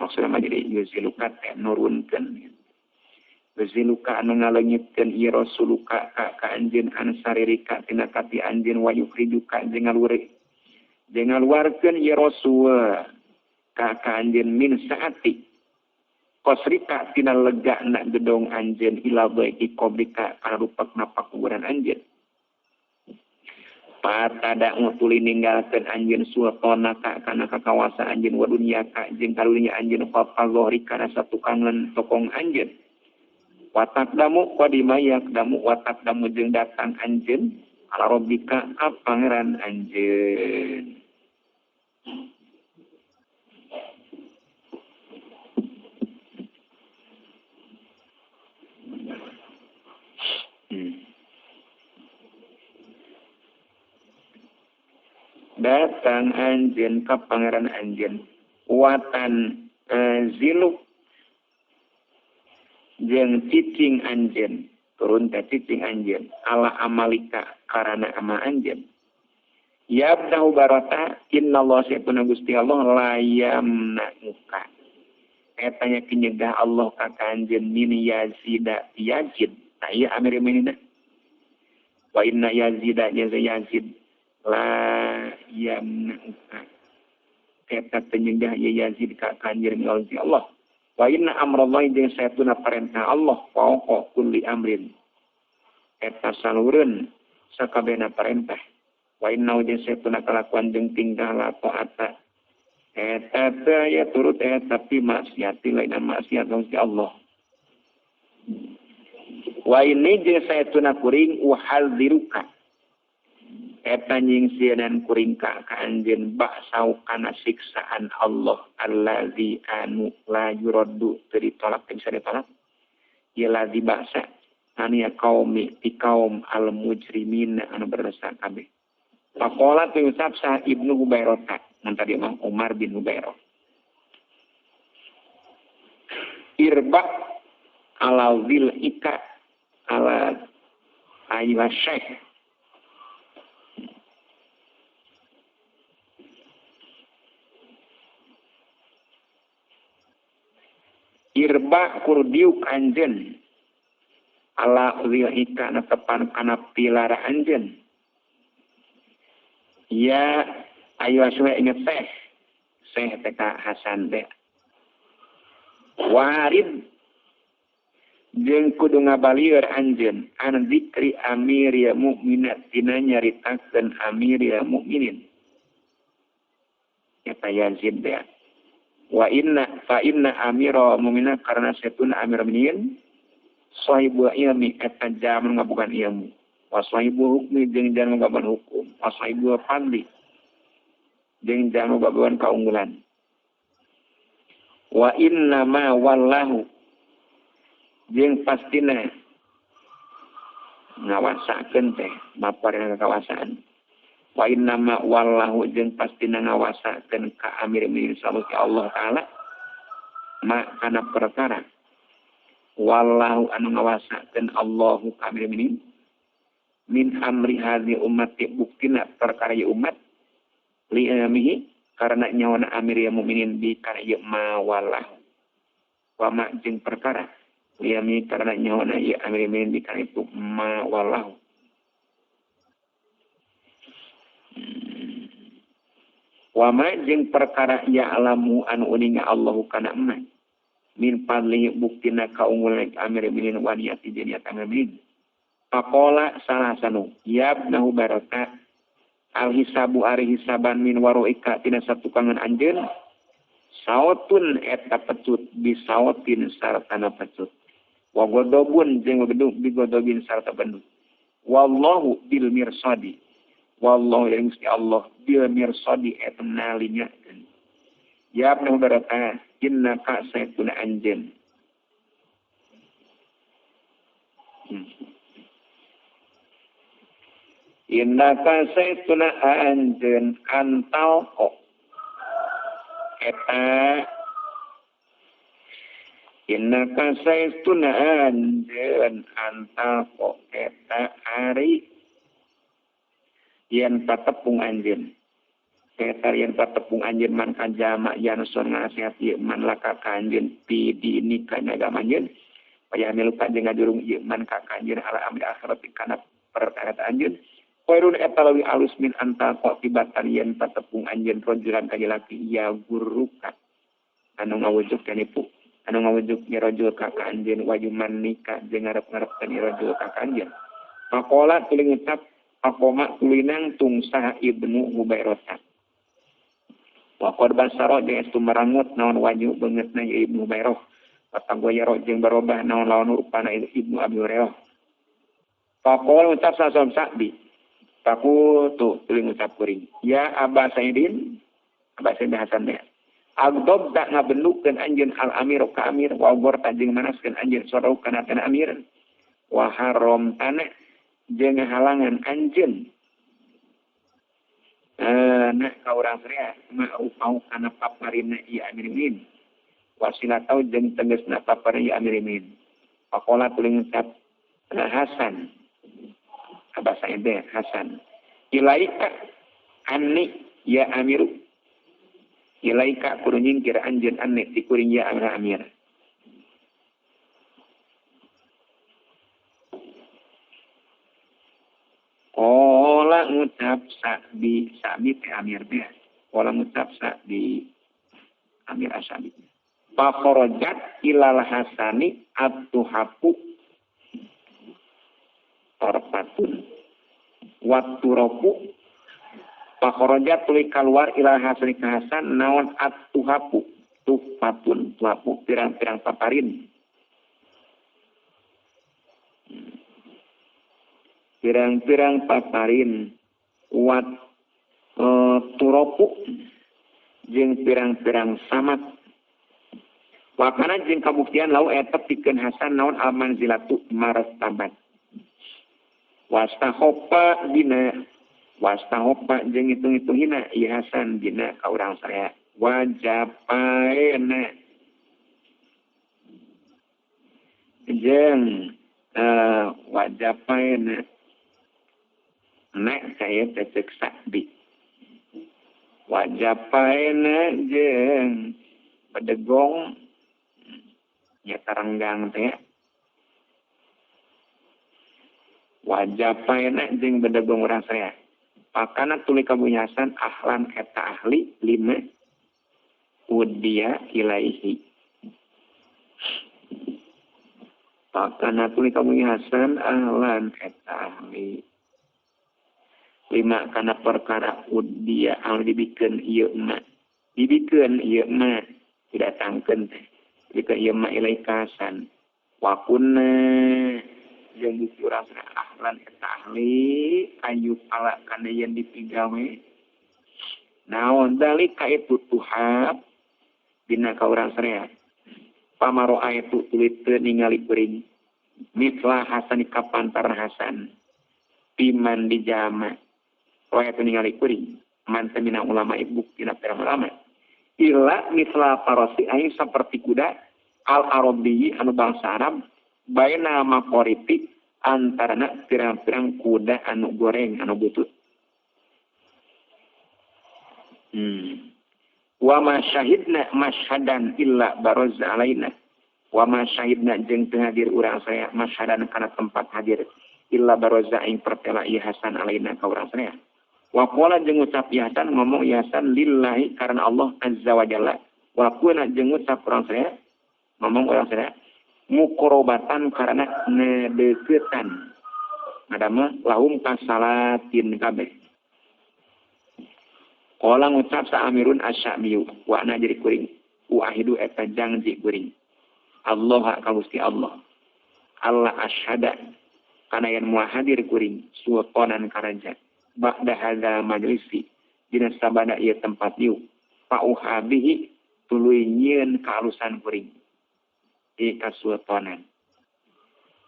Maksudna mah jadi yuziluka teh nurunkeun gitu. Yuziluka anu ngaleungitkeun ieu rasuluka ka anjeun anu saririka tina kati anjeun wa yukhrijuka jeung ngalureuk jeung ngaluarkeun ieu rasul ka anjeun min saati qasrika tina legana gedong anjeun ila baiki qabrika kana rupak napak kuburan anjeun. Patada tuluy ninggalkeun anjeun sultanaka kana kakawasa anjeun wa dunyaka jeung karunya anjeun qafal kana satukangan tokong anjeun. Watak damu qadimayak damu watak damu jeung datang anjeun ala rabbika ka pangeran anjeun. Datang anjeun ka pangeran anjeun watan ziluk jeung cicing anjeun turun teh cicing anjeun ala amalika karana amal anjeun. Yabdahu barata innallaha saytuna Gusti Allah la yamna'uka eta nya kinyegah Allah ka anjeun min yazida yazid. Nah ieu amir minina wa inna yazida yazid la yamna'uka eta penyegah ya yazid ka anjeun Gusti Allah. Wa inna amrallahi jeung saytuna parentah Allah fauqa kulli amrin eta salureun sakabehna parentah. Wa inna jeung saytuna kalakuan jeung tingkah la taata eta teh ya turut eta tapi maksiat lain maksiat Gusti Allah. Wa inni jeung saytuna kuring uhadziruka eta nyingsieunan kuring ka anjeun ba'sau kana siksaan Allah allazi anu la yuraddu teu ditolak teu bisa ditolak ieu ladzi ba'sa anu ya kaumi ti kaum al mujrimin anu berdosa kabeh. Faqala tu ucap sa Ibnu Hubairah mun tadi mah Umar bin Hubairah irba ala zil ika ala ayyuha syekh irba kurdiuk anjeun Ala zilhika netepan kana pilara anjeun. Ya ayo asuhe inget teh. Seh teh ka Hasan teh. Warid jeung kudu ngabalieur anjeun an zikri amiril mukminat dina nyaritakeun amiril mukminin. Eta Yazid teh. Wa inna fa inna amira mu'minin karena setuna amir mukminin sahibul ilmi eta jalma ngabogaan ilmu wa sahibul hukmi jeung jalma ngabogaan hukum wa sahibul fadli jeung jalma ngabogaan kaunggulan wa inna ma wallahu jeung pastina ngawasakeun teh baparna kawasaan wa inna ma wallahu jeung pastina ngawasakeun ka amir mukminin sallallahu Allah taala ma kana perkara wallahu anu ngawasakeun Allahu ka amir mukminin min amri hadhi ummati buktina perkara ieu umat li ilmihi karena nyawana amir ya mukminin bi kana ieu ma wallahu wa ma jeung perkara li ilmihi karena nyawana ieu amir mukminin bi kana itu ma wallahu. Wa ma jeung perkara ya'lamu anu uninga Allahu kana ma min fadli buktina kaunggulan amir mukminin wa niyati jeung niat amir mukminin. Faqala salah sanu yabnahu baraka al hisabu ari hisaban min waroika tina satukangan anjeun saotun eta pecut bisaotin sartana pecut wa godobun jeung beduk bigodobin sarta bendu wallahu bil mirsadi wallahu yang Gusti Allah bil mirsadi eta nalinyakeun ya ibnu baraka innaka saytuna anjeun innaka saytuna anjeun antal kok eta innaka saytuna anjeun antal kok eta ari yen patepung anjeun eta yen patepung anjeun man kajama yen son nasihat ieu man laka ka anjeun pi dini kana agama anjeun paya milu ka jeung ngajurung ieu man ka anjeun ala amri akhirat kana perkara anjeun khairun eta leuwih alus min anta qatibatan yen patepung anjeun rojulan ka jalaki ya guruka anu ngawujuk kanipu anu ngawujuk nya rajul ka anjeun wajuman nikah jeung ngarep-ngarepkeun rajul ka anjeun faqala tuluy ngucap aqoma tuluy nangtung saha Ibnu Hubairah wa qad basara jeung estu merangut naon waju beungeutna ieu Ibnu Hubairah patanggoyaro jeung barobah naon lawan rupana Ibnu Abi Hurairah faqala ngucap sasom Sa'bi paku tu tuluy ngucap kuring ya Aba Saidin Aba Said Hasan teh agdob tak ngabendukeun anjeun al amir ka amir wa gorta jeung manaskeun anjeun sorau kana tanah amir wa haram tanah jeung halangan anjeun nah ka urang rea mau kana paparina ieu amir mukminin wasilatau jeung tegasna paparina ieu amir mukminin faqala tuluy ngucap Hasan Aba Sa'id Hasan ilaika anni ya amiru ilaika kudu nyingkir anjeun anni ti kuring ya amir amir Ola ngucap Sa'bi Sa'bi teh amir teh ola ngucap Sa'bi amir asabi fa kharajat ilal hasani atuhapu torfatun waturapu fa kharajat tuluy kaluar ilal hasani ka Hasan naon atuhapu tuhfatun tuhapu pirang-pirang paparin pirang-pirang paparin wat turopu jeung pirang-pirang samat wakana jeung kabuktian lau eta pikeun Hasan naon al manzilatu martabat wastahopa dina wastahopa jeung hitung-hitung hina ieu Hasan dina ka urang saya wajapaena jeung wajapaena nek saya cecek Sa'bi wajapaena jeung pedegong nya tarenggang teh Wajah paena jeung bedegong urang saya. Pakana tuluy ka Buya Hasan ahlan eta ahli lima udia ilaihi. Pakana tuluy ka Buya Hasan ahlan eta ahli lima kana perkara udia anu dibikeun ieu ma. Dibikeun ieu ma didatangkeun teh. Dibikeun ieu ma ilaihi ka Hasan. Wa kunna jeung bukti urang ahlan eta ahli ayu pala kana yen dipigawe naon dalika itu tuhab dina ka urang sarea pamaro itu tuluy teu ningali kuring mitla Hasan kapantar Hasan piman dijama roe teu ningali kuring man teh mina ulama buktina pirang ulama illa mitla parosi aing saperti kuda al arabi anu bangsa Arab baina maqoripi antarana pirang-pirang kuda anu goreng anu butut. Wa ma syahidna mashadan illa baroz alaina. Wa ma syahidna jeung teu hadir urang saya mashadan kana tempat hadir illa baroza ing pertela ieu Hasan alaina ka urang saya. Wa qala jeung ngucap ieu Hasan ngomong ieu Hasan lillahi karena Allah azza wa jalla. Wa qala jeung ngucap urang saya ngomong urang saya mukorobatan karena ngedeketan adama lahum kasalatin kabeh. Qala ngucap sa Amirun Asy-Sya'bi wa ana jadi kuring uahidu eta jangji kuring Allah ka Gusti Allah Allah asyhada kana yen moal hadir kuring sultanan karaja ba'da hadza majlisi dina sabada ieu tempat ieu pauhabihi tuluy nyieun kaalusan kuring kasultanan.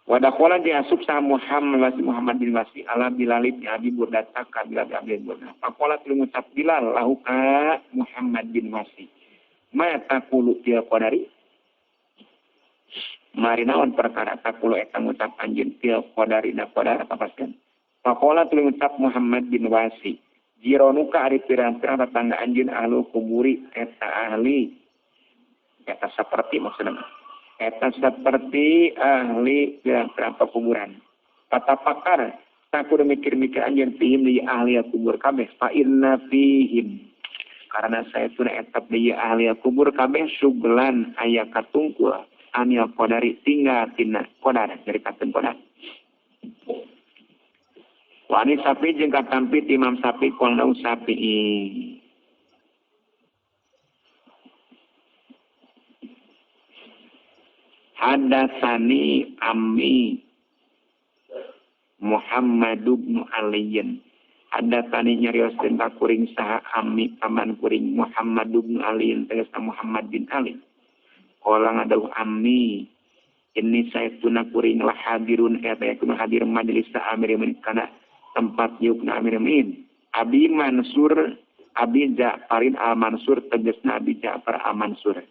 Wadakhola diasup sa Muhammad bin Wasi ala Bilal bin Abi Burdah ka Bilal bin Abi Burdah. Faqala tuluy ngucap Bilal lahu ka Muhammad bin Wasi. Ma taqulu fil qadari? Mari naon perkara taqulu eta ngucap anjeun fil qadari na qadar tapaskeun. Faqala tuluy ngucap Muhammad bin Wasi. Jironuka ari pirang-pirang tetangga anjeun ahlu kuburi eta ahli. Eta saperti maksudna. Eta seperti ahli pirang-pirang pekuburan. Patapakar takur mikir-mikir anjeun fihim di ahli kubur kabeh fa inna fihim. Karena saya tuna etap di ahli kubur kabeh suglan aya katungkul anil qadari tinggal tina qadar dari katen qadar. Wani sapi jeung katampi Imam Sapi qolna Sapi. Hadatsani ammi Muhammad bin Aliyin. Hadatsani nyarioskeun ka kuring saha ammi paman kuring Muhammad bin Aliyin tegasna Muhammad bin Ali. Qala ngadawuh ammi inni saytuna kuring lah hadirun eta yakun hadir majelis Amir min kana tempat yukna Amir min. Abi Mansur Abi Ja'farin Al Mansur tegasna Abi Ja'far Al Mansur.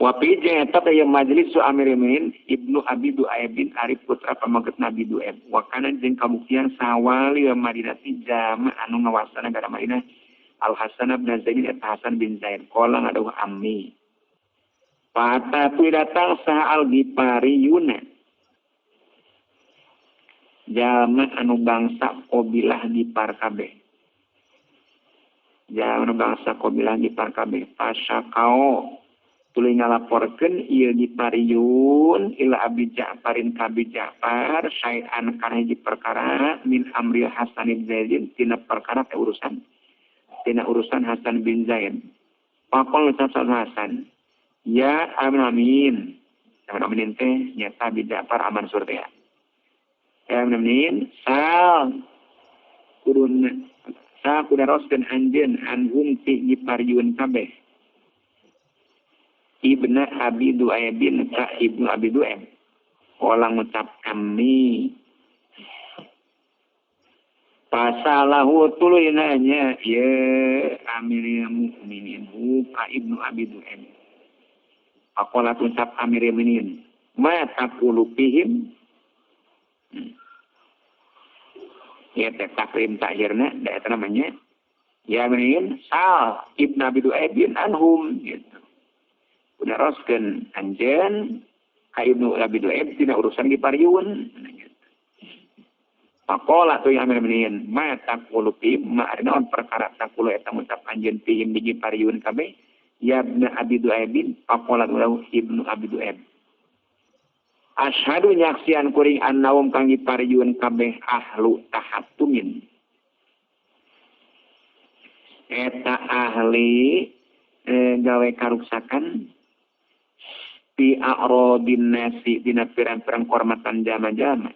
Wapi jeung eta teh majelis su Amir Mukminin Ibnu Abi Du'aib bin Arif putra pamaget Nabi Du'aib. Wa kana jeung kabuktian sawali Madinah jama anu ngawasa nagara Madinah Al Hasan bin Zaid eta Hasan bin Zaid. Qala ngadawuh ammi. Pata tu datang saha Al Ghifariyuna. Jalma anu bangsa qabilah Ghifar kabeh. Jalma anu bangsa qabilah Ghifar kabeh pasakao tuluy ngalaporkeun ieu Ghifariyun ila Abi Ja'farin ka Abi Ja'far syai'an kana hiji perkara min amri Hasan bin Zaid tina perkara teh urusan tina urusan Hasan bin Zaid. Faqala Hasan ya amin amin teh nyata Abi Ja'far Al Mansur teh. Ya amin sal kudun sa kudaroskeun anjeun anhum ti Ghifariyun kabeh Ibna Abi Du'aibin ka Ibnu Abi Du'aib. Qala ngucap kami. Pasalahu tuluy nanya ya Amirul Mukminin ka Ibnu Abi Du'aib. Faqala ngucap Amirul Mukminin ma taqulu fihim. Ya teh takrim takhirna da eta namanya ya Amirul sal Ibnu Abi Du'aibin anhum gitu. Naroskeun anjeun Ka Ibnu Abi Du'aib tina urusan Gipariun. Pakola tu yang amir minin ma taqulu fi ma arnaon perkara taqulu eta ngucap anjeun pihim di Gipariun kabeh ya Ibnu Abi Du'aibin. Pakola lahu Ibnu Abi Du'aib asyhadu nyaksian kuring annaum kang Gipariun kabeh ahlu tahattumin eta ahli gawe karuksakan fi a'radin nasi dina pirang-pirang kehormatan jama-jama.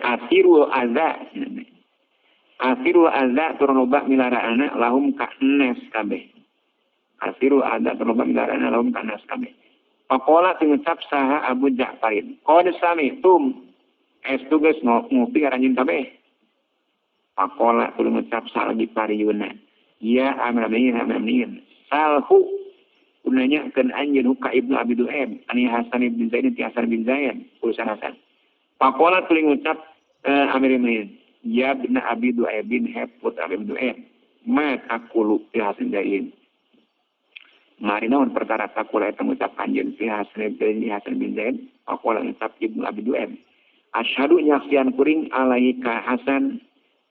Kasirul adza kasirul adza turun loba milaraana lahum ka nas kabeh. Kasirul adza turun loba milaraana lahum ka nas kabeh. Faqala tingucap saha Abu Ja'farin qad sami'tum es tugas ngopi aranjeun kabeh. Faqala tuluy ngucap saha lagi pariyuna ya amramin salhu nanyakeun anjeun ka Ibnu Abi Du'aib ani Hasan bin Zaid ti Hasan bin Zaid urusan Hasan. Pakola tuluy ngucap Amir Mu'minin ya ibn Abi Du'aibin heput Abi Du'aib ma taqulu fi Hasan Zaid mari naon perkara taqula eta ngucap anjeun fi Hasan bin Hasan bin Zaid. Pakola ngucap Ibnu Abi Du'aib asyhadu nyaksian kuring alaika Hasan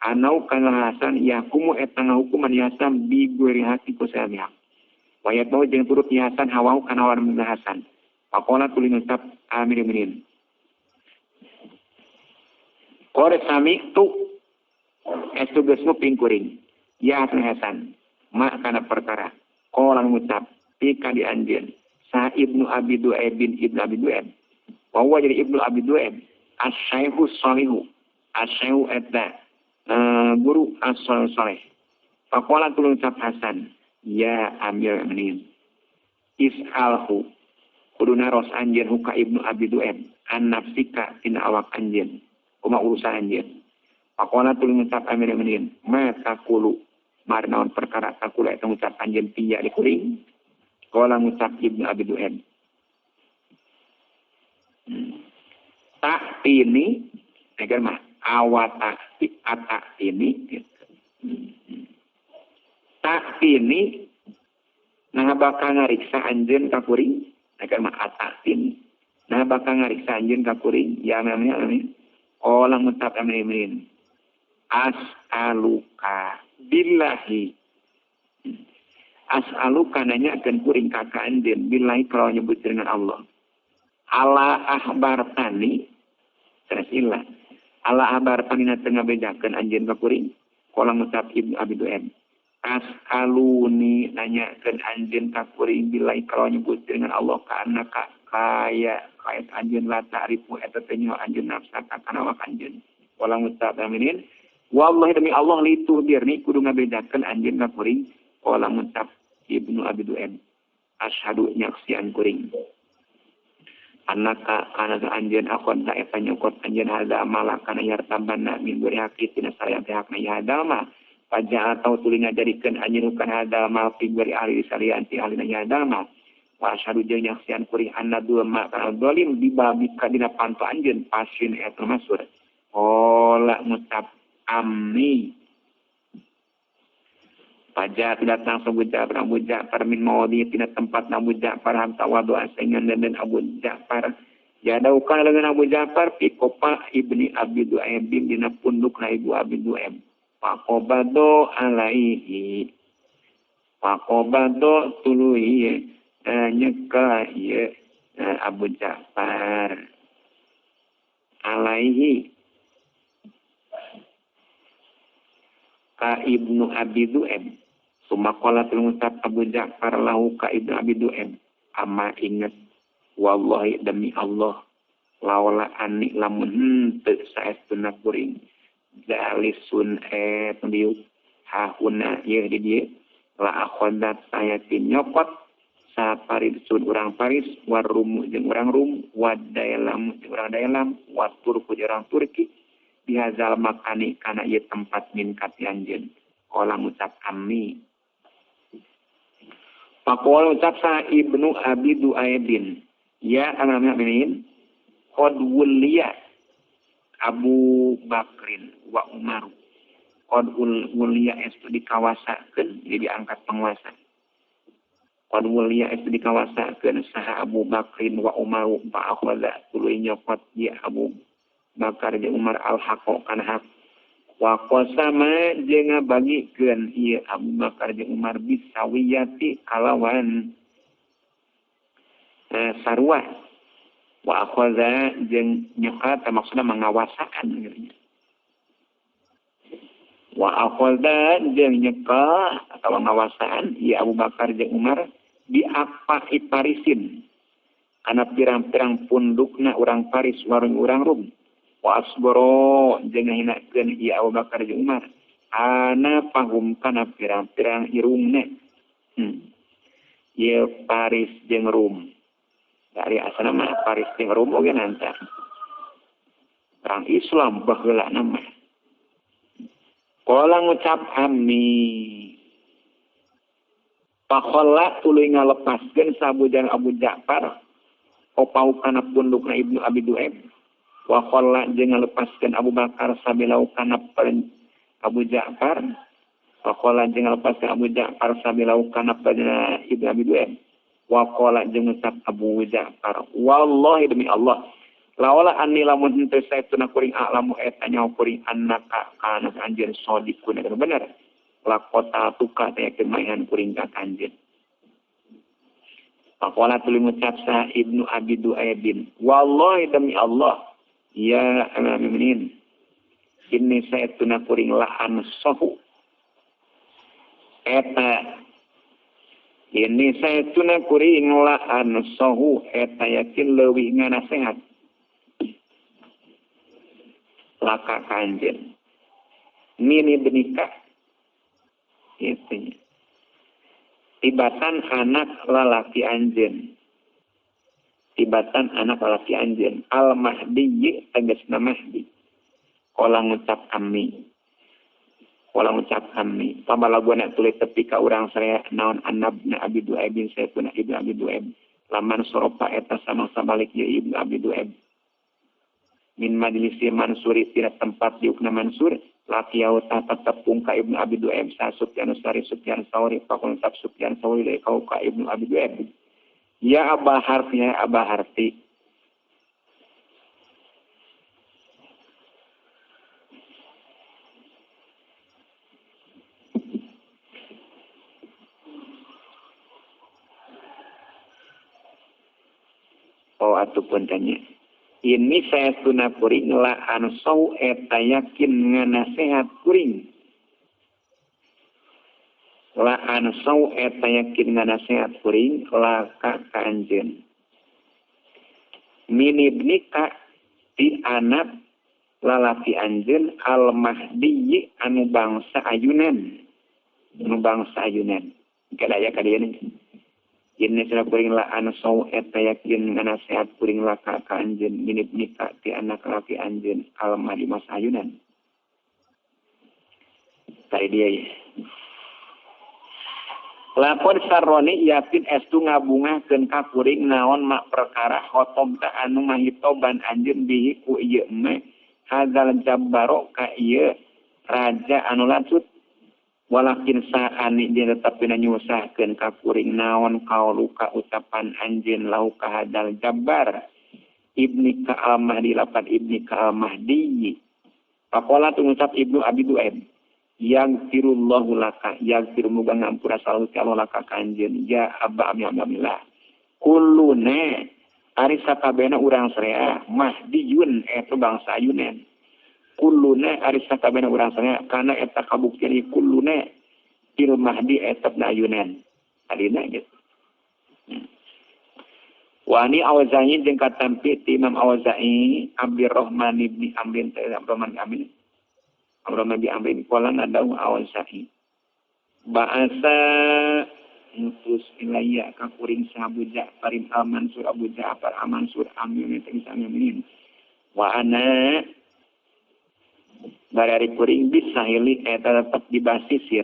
anau kana Hasan yahkumu eta ngahukuman Hasan bi ghairi hati ku saha wa yatau jeung turut Hasan hawau kana hawa Hasan. Pakola tuluy ngucap Amir Mu'minin Qad sami'tu estu geus nguping kuring ya Hasan Hasan ma kana perkara qala ngucap pika di anjeun sa Ibnu Abi Du'aib bin Ibnu Abi Du'aib wa huwa jadi Ibnu Abi Du'aib asy-syaikhu shalihu asy-syaikhu eta guru as-salih. Faqala tuluy ngucap Hasan ya Amir Mu'minin is'alhu kudu naros anjeun huka Ibnu Abi Du'aib an nafsika tina awak anjeun kuma urusan anjeun. Pakola tuluy ngucap Amir Mu'minin ma taqulu mar naon perkara taqulu eta ngucap anjeun piya di kuring. Qala ngucap Ibnu Abi Du'aib tak ini agar mah awata atak ini gitu. Tak ini nah bakal ngariksa anjeun ka kuring agar mah atak ini nah bakal ngariksa anjeun ka kuring ya namanya amin. Qala ngucap Amir Mu'minin as'aluka billahi as'aluka nanyakeun kuring ka anjeun billahi kalau nyebut dengan Allah ala ahbartani sanes ilah ala ahbartani na teu ngabejakeun anjeun ka kuring. Qala ngucap Ibnu Abi Du'aib as'aluni nanyakeun anjeun ka kuring billahi kalau nyebut dengan Allah kana ka kaya kaya anjeun la ta'rifu eta teh nyaho anjeun nafsaka kana awak anjeun. Wala ngucap aminin wallahi demi Allah litu birni kudu ngabedakeun anjeun ka kuring. Wala ngucap Ibnu Abi Du'aib asyhadu nyaksian kuring anaka kana anjeun akon ta eta nyokot anjeun hadza mala kana yartabana min guri haqi tina saraya teh hakna ya hadza ma paja atau tuluy ngajadikeun anjeun kana hadza mal fi guri ahli salian ti ahli ya hadza ma wa asyhadu jeung nyaksian kuring anna dua ma kana zalim dibabika dina panto anjeun pasin eta masur. Qala ngucap amni paja datang Abu Ja'far Abu Ja'far min mawadhi tina tempat Abu Ja'far hamta wadu asengan dan Abu Ja'far jadaukan dengan Abu Ja'far fi kopa ibni Abi Du'aib dina pundukna ibu Abi Du'aib faqabado alaihi faqabado tuluy nyeka ieu Abu Ja'far alaihi ka Ibnu Abi Du'aib. Sumakola ngucap Abu Ja'far lahu ka Ibnu Abi Du'aib ama inget wallahi demi Allah laula ani lamun henteu saestuna kuring jalisun diuk hahuna ieu di dieu la akhodat sayatin nyokot saparisun urang Paris warumu jeung urang Rum wadailam jeung urang Dailam waturku jeung urang Turki bihazal makani kana ieu tempat min kati anjeun. Qala ngucap ammi. Faqala ngucap sa Ibnu Abi Du'aibin ya amirul mukminin qad wuliya Abu Bakrin wa Umar qad wuliya estu dikawasakeun jadi diangkat penguasa Qad mulia itu dikawasakeun saha Abu Bakrin wa Umar fa akhadha tuluy nyokot ya Abu Bakar jeung Umar al haqqa kana hak wa qasama jeung ngabagikeun ieu Abu Bakar jeung Umar bisawiyati kalawan sarua wa akhadha jeung nyekat maksudna mangawasaan gitu. Wa akhadha jeung nyekat atawa ngawasaan ieu Abu Bakar jeung Umar di apa Parisin kana pirang-pirang pundukna urang Paris warung urang Rum wa asbaro jeung ngahinakeun ieu Abu Bakar jeung Umar ana pahum kana pirang-pirang irungna. Ieu Paris jeung Rum dari asana mah Paris jeung Rum oge nanta perang Islam baheula mah. Qala ngucap ami Pakola tuluy ngalepaskeun sabujan Abu Ja'far opau kana pundukna Ibnu Abi Du'aib wa qalla jeung ngalepaskeun Abu Bakar sabilau kana Abu Ja'far wa qalla jeung ngalepaskeun Abu Ja'far sabilau kana Ibnu Abi Du'aib wa qala jeung ngucap Abu Ja'far wallahi demi Allah laula anni lamun henteu saestuna kuring a'lamu eta nyaho kuring annaka kana anjeun shadiqun bener lakota tuka teh kemayan kuring ka anjeun. Faqala tuluy ngucap sa Ibnu Abi Du'aibin wallahi demi Allah ya amirul mukminin inni saestuna kuring la ansahu eta ini saestuna kuring la ansahu eta yakin leuwih nganasehat laka ka anjeun mini benika itu tibatan anak lalaki anjeun tibatan anak lalaki anjeun al mahdi tegasna mahdi qala ngucap kami qala ngucap kami pamalaguana tuluy tepi ka urang saraya naon anabna Abi Du'aib saepuna Ibnu Abi Du'aib laman soropa eta samangsa balik ye Ibnu Abi Du'aib min majlisi Mansuri tina tempat diukna Mansur lakiau tetep pungka Ibnu Abi Du'aib sa Sufyan Sari Sufyan Sauri pakun sab Sufyan Sauri le kau ka Ibnu Abi Du'aib ya Aba Harfi ya Aba Harfi oh atuh puntennya ini saya tuna kuring la ansau eta yakin nganasehat kuring la ansau eta yakin nganasehat kuring la ka anjeun min ibnika ti anak lalaki anjeun al mahdi anu bangsa ayunan anu bangsa ayunan kada aya ka dieu. Ini sila kuring la ansau eta yakin nganasehat kuring laka ka anjeun minib nikah ti anak laki anjeun alma di masa ayunan. Tadi dia ya. Lapor saroni yakin estu ngabungahkeun ka kuring naon mak perkara khotobta anu ngahitoban anjeun bihi ku ieu me hadzal jabbaro ka ieu raja anu lancut. Walakin saani dia tetap dina nyusahkeun ka kuring naon kauluka ucapan anjeun lau ka hadal jabbar ibni ka al mahdi lapan ibni ka al mahdi faqala tungucap Ibnu Abi Du'aib yaghfirullahu laka yaghfir muga ngampura salahu Allah laka ka anjeun ya aba amillah kulluna ari sakabehna urang sarea mahdiyun eta bangsa ayunan kulluna ari sakabehna urang saraya kana eta kabuktian kulluna il mahdi eta ayunan adina gitu. Wa ani Auza'i jeung katampi ti Imam Auza'i Abdurrahman ibni Amrin Abdurrahman Amin Abdurrahman bin Amrin qala nadahu Auza'i ba'asa ngutus ilayya ka kuring Abu Ja'far al-Mansur Abu Ja'far al-Mansur amin teh amin wa ana barari kuring bisa hili eta tetep di basisir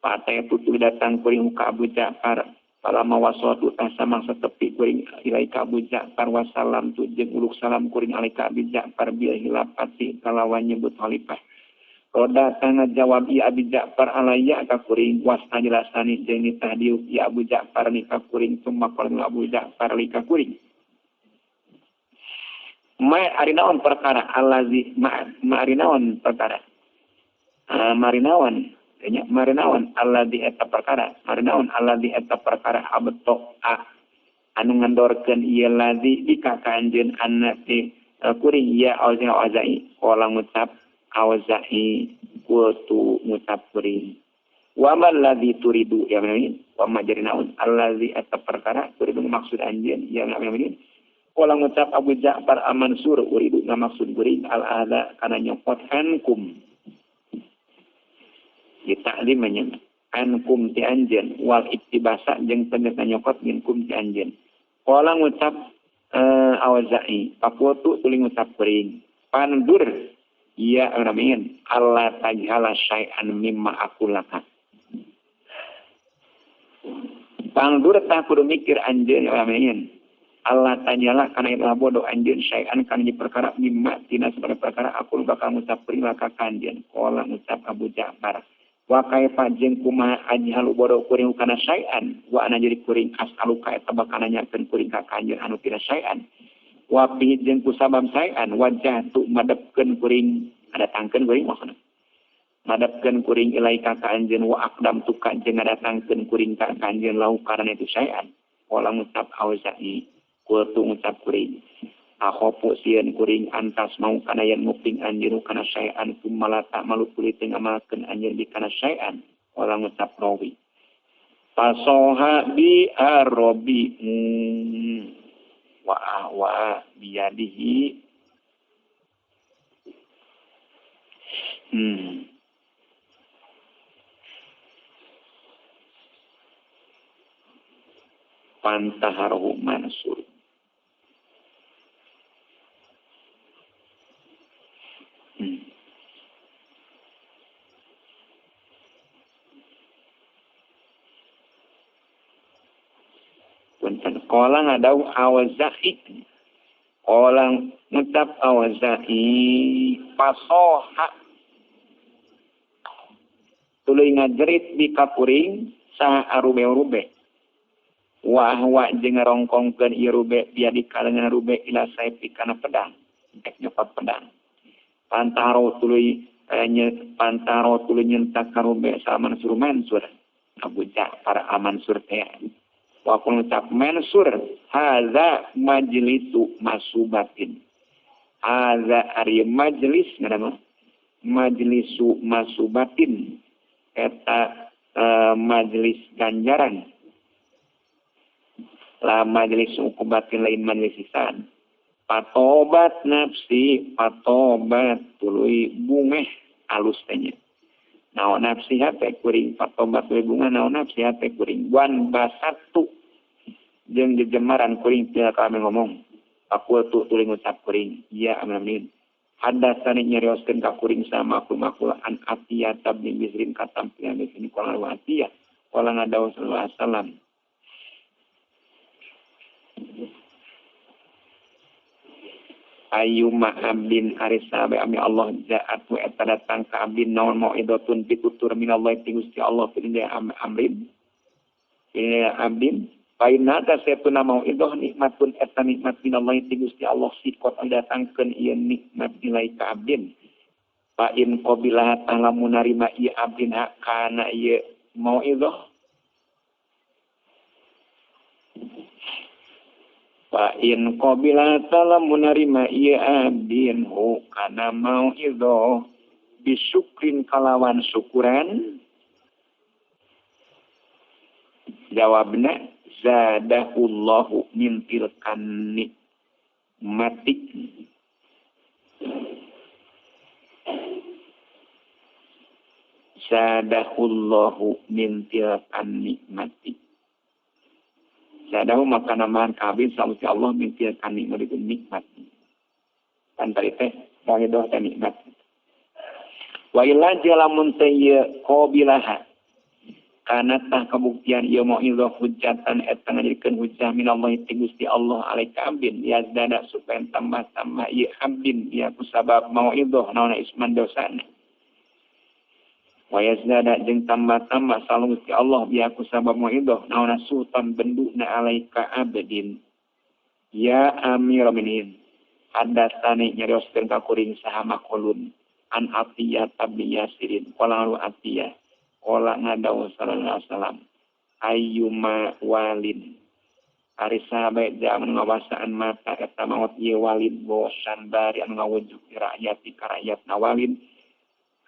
patai tutu datang kuring ka Abu Ja'far palama wasatu samangsa tepi kuring ilai ka Abu Ja'far wasalam tu jeung uluk salam kuring alai ka Abu Ja'far bil hilafati kalawan nyebut khalifah. Roda kana jawab ieu Abi Ja'far alaya ka kuring was ngajelasani jeung nitah diuk ieu Abu Ja'far ni ka kuring summa qala Abu Ja'far li ka kuring ma ari naon perkara allazi ma ari naon perkara marinawan nya marinawan allazi eta perkara marinawan allazi eta perkara abto a anu ngandorkeun ieu lazi di ka anjeun anna ti kuring ya auza'i qala ngucap auza'i qultu ngucap kuring wa mal ladzi turidu ya amin wa ma jarinaun allazi eta perkara turidu maksud anjeun ya amin qala ngucap Abu Ja'far Al-Mansur uridu ngamaksud kuring al ahda kana nyokot ankum ditaklimnya ankum ti anjeun wal iktibasa jeung tegas nyokot minkum ti anjeun qala ngucap Auza'i pakutu tuluy ngucap kuring pandur ya amin alla tajhala syai'an mimma aqulaka pandur tah kudu mikir anjeun ya amin Allah tajhala kana itu bodoh anjeun syai'an kana perkara mimma tina sabaraha perkara aku bakal ngucap kuring laka ka anjeun qala ngucap Abu Ja'far wa kaifa jeung kumaha ajhalu bodoh kuring kana syai'an wa ana jadi kuring as'aluka eta bakal nanyakeun kuring ka anjeun anu tina syai'an wa fi jeung kusabab syai'an wajah tu madepkeun kuring adatangkeun kuring maksudna madepkeun kuring ilaika ka anjeun wa aqdam tu ka jeung ngadatangkeun kuring ka anjeun lau karana itu syai'an qala ngucap Auza'i qultu ngucap kuring akhofu sieun kuring antas mau kana yen nguping anjeun kana syai'an kumalata malu kulit ngamalkeun anjeun di kana syai'an wala ngucap rawi fasoha bi arabi wa ahwa biyadihi pantaharuhu Mansur. Punten qala ngadau Auza'i qala ngucap Auza'i fasoha tuluy ngajerit di kapuring saha arube-rube wa ahwa jeung ngarongkongkeun ieu rube biadi kalengan rube ila saifi kana pedang ek nyokot pedang pantaro tuluy pantaro tuluy nyentak ka rube sa Mansur Mansur Abu Ja'far Al-Mansur teh wa qul ngucap Mansur hadza majlisu masubatin hadza ari majlis ngaranna majlisu masubatin eta majlis ganjaran la majlis uqubatin lain majlis siksaan patobat nafsi patobat tuluy bungeh alus teh nya naon nafsi hate kuring patobat tuluy bungeh naon nafsi hate kuring wan basatu jeung jejemaran kuring teu kami ngomong aku tu tuluy ngucap kuring ya amin hadatsani nyarioskeun ka kuring sama aku makula an atiyah bin Bisrin katam pian di qala wa atiyah qala nadaw sallallahu alaihi wasallam ayyuma abdin arisa bi ami Allah ja'atu eta datang ka abdin naon mauidotun pitutur minallahi ti Gusti Allah fil amrin fil abdin fa inna saytuna mauidah nikmatun eta nikmat minallahi ti Gusti Allah sikot datangkeun ieu nikmat nilai ka abdin fa in qabila lamun narima ieu abdin kana ieu mauidah fa in qabila lamun narima ieu abdin hu kana mauidhah bisyukrin kalawan syukuran jawabna zadahullahu min tilkan nikmati zadahullahu min tilkan nikmati Zadahu maka namahan kabin sama si Allah min tilkan nikmat itu nikmat. Kan tadi teh mauidhah teh nikmat. Wa illa jalamun teh qabilaha kana tah kabuktian ieu mauidhah hujjatan eta ngajadikeun hujjah minallahi ti Gusti Allah alaika abdin yazdada supaya tambah-tambah ieu abdin ya kusabab mauidhah naon isman dosana. Wa yazdada jeung tambah-tambah salung Gusti Allah biaku sabab mauidhah naona sultan benduna alaika abdin. Ya amir minin hadatsani nyarioskeun ka kuring saha maqulun an Atiyah tabi Yasirin qala lu Atiyah qala ngadawu sallallahu alaihi wasallam ayyuma walin ari sahabat zaman ngawasaan mata eta maot ieu walin bosan bari anu ngawujud rakyat ka rakyat nawalin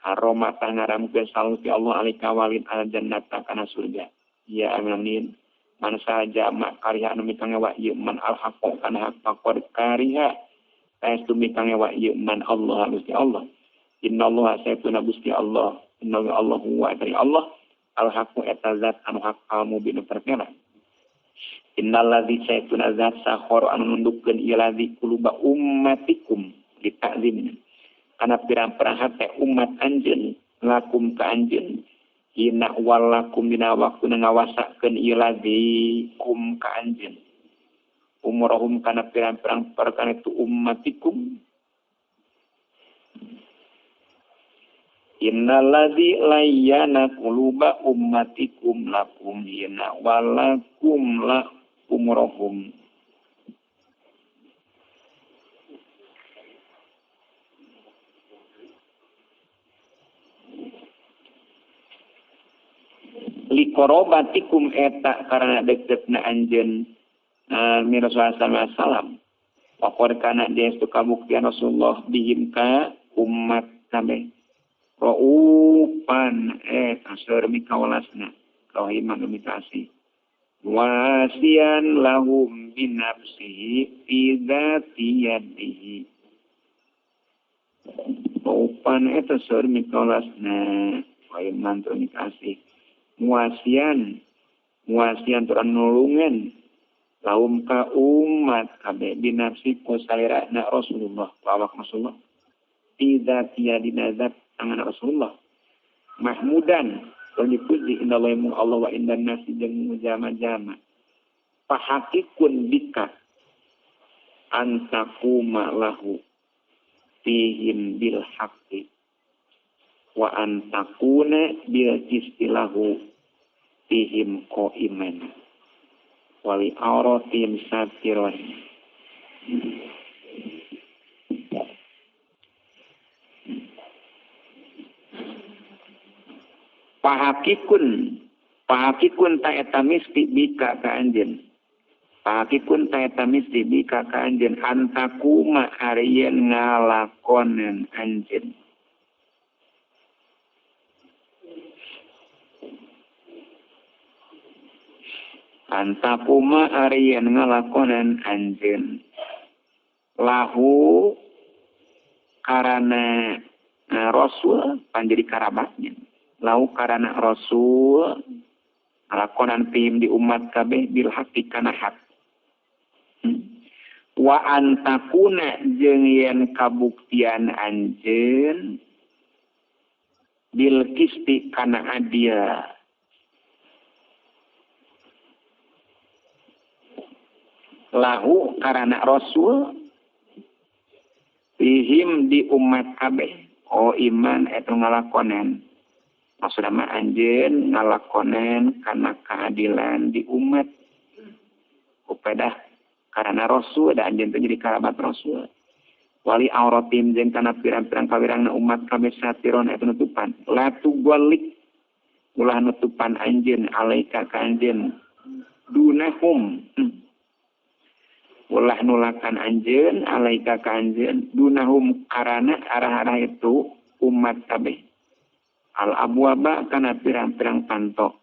haroma tangaramkeun salung ti Allah alika walin al jannata kana surga. Ya amin man saja mak kariha anu mikangewa ieu man al haqqo kana hak faqad kariha saestu mikangewa ieu man Allah Gusti Allah. Innallaha saytuna Gusti Allah inna Allah huwa dari Allah al haqqu eta zat anu hak mubin perkara. Innal ladzi saytuna zat sakhara anu nundukkeun ieu ladzi quluba ummatikum dita'zim kana pirang-pirang hate umat anjeun lakum ka anjeun hina walakum dina waktu ngawasakeun ieu ladzi kum ka anjeun umurahum kana pirang-pirang perkara itu ummatikum. Innal ladzi layyana quluba ummatikum lakum hina walakum la umurahum. Likorobatikum eta karena deket-deketna anjeun Rasulullah sallallahu alaihi wasallam. Waqad kana diestu kabuktian Rasulullah bihim ka umat kabeh. Raupan seueur mikawalasna rahiman kasih. Wasian lahum binafsihi fi dzati yadihi. Raupan eta seueur mikawalasna rahiman kasih. Muasian muasian turan nulungan laum ka umat kabeh binafsi ku salirana Rasulullah awak Rasulullah tidak tiada zat tangan Rasulullah mahmudan tur dipuji indallahi Allah wa indan nasi jeung jama-jama fahakikun bika antakuma lahu fihim bil haqqi wa antakuna bil istilahu fihim qaiman wali auratim satiron. Pahakikun pahakikun ta eta misti bika ka anjeun pahakikun ta eta misti bika ka anjeun antakuma ari ngalakonan anjeun antakuma arian ngalakonan anjeun lahu karana rasul panjadi karabatnya lahu karana rasul ngalakonan pihim di umat kabeh bil haqqi kana hak wa antakuna jeung yen kabuktian anjeun bil qisti kana adil lahu karana rasul fihim di umat kabeh oh iman eta ngalakonan maksudna mah anjeun ngalakonan kana keadilan di umat upedah karana rasul da anjeun teh jadi kerabat rasul wali auratim jeung kana pirang-pirang kawirangna umat kabeh satiron eta nutupan la tugalik ulah nutupan anjeun alaika ka anjeun dunahum ulah nulakan anjeun alaika ka anjeun dunahum karana arah-arah itu umat kabeh al abwaba kana pirang-pirang panto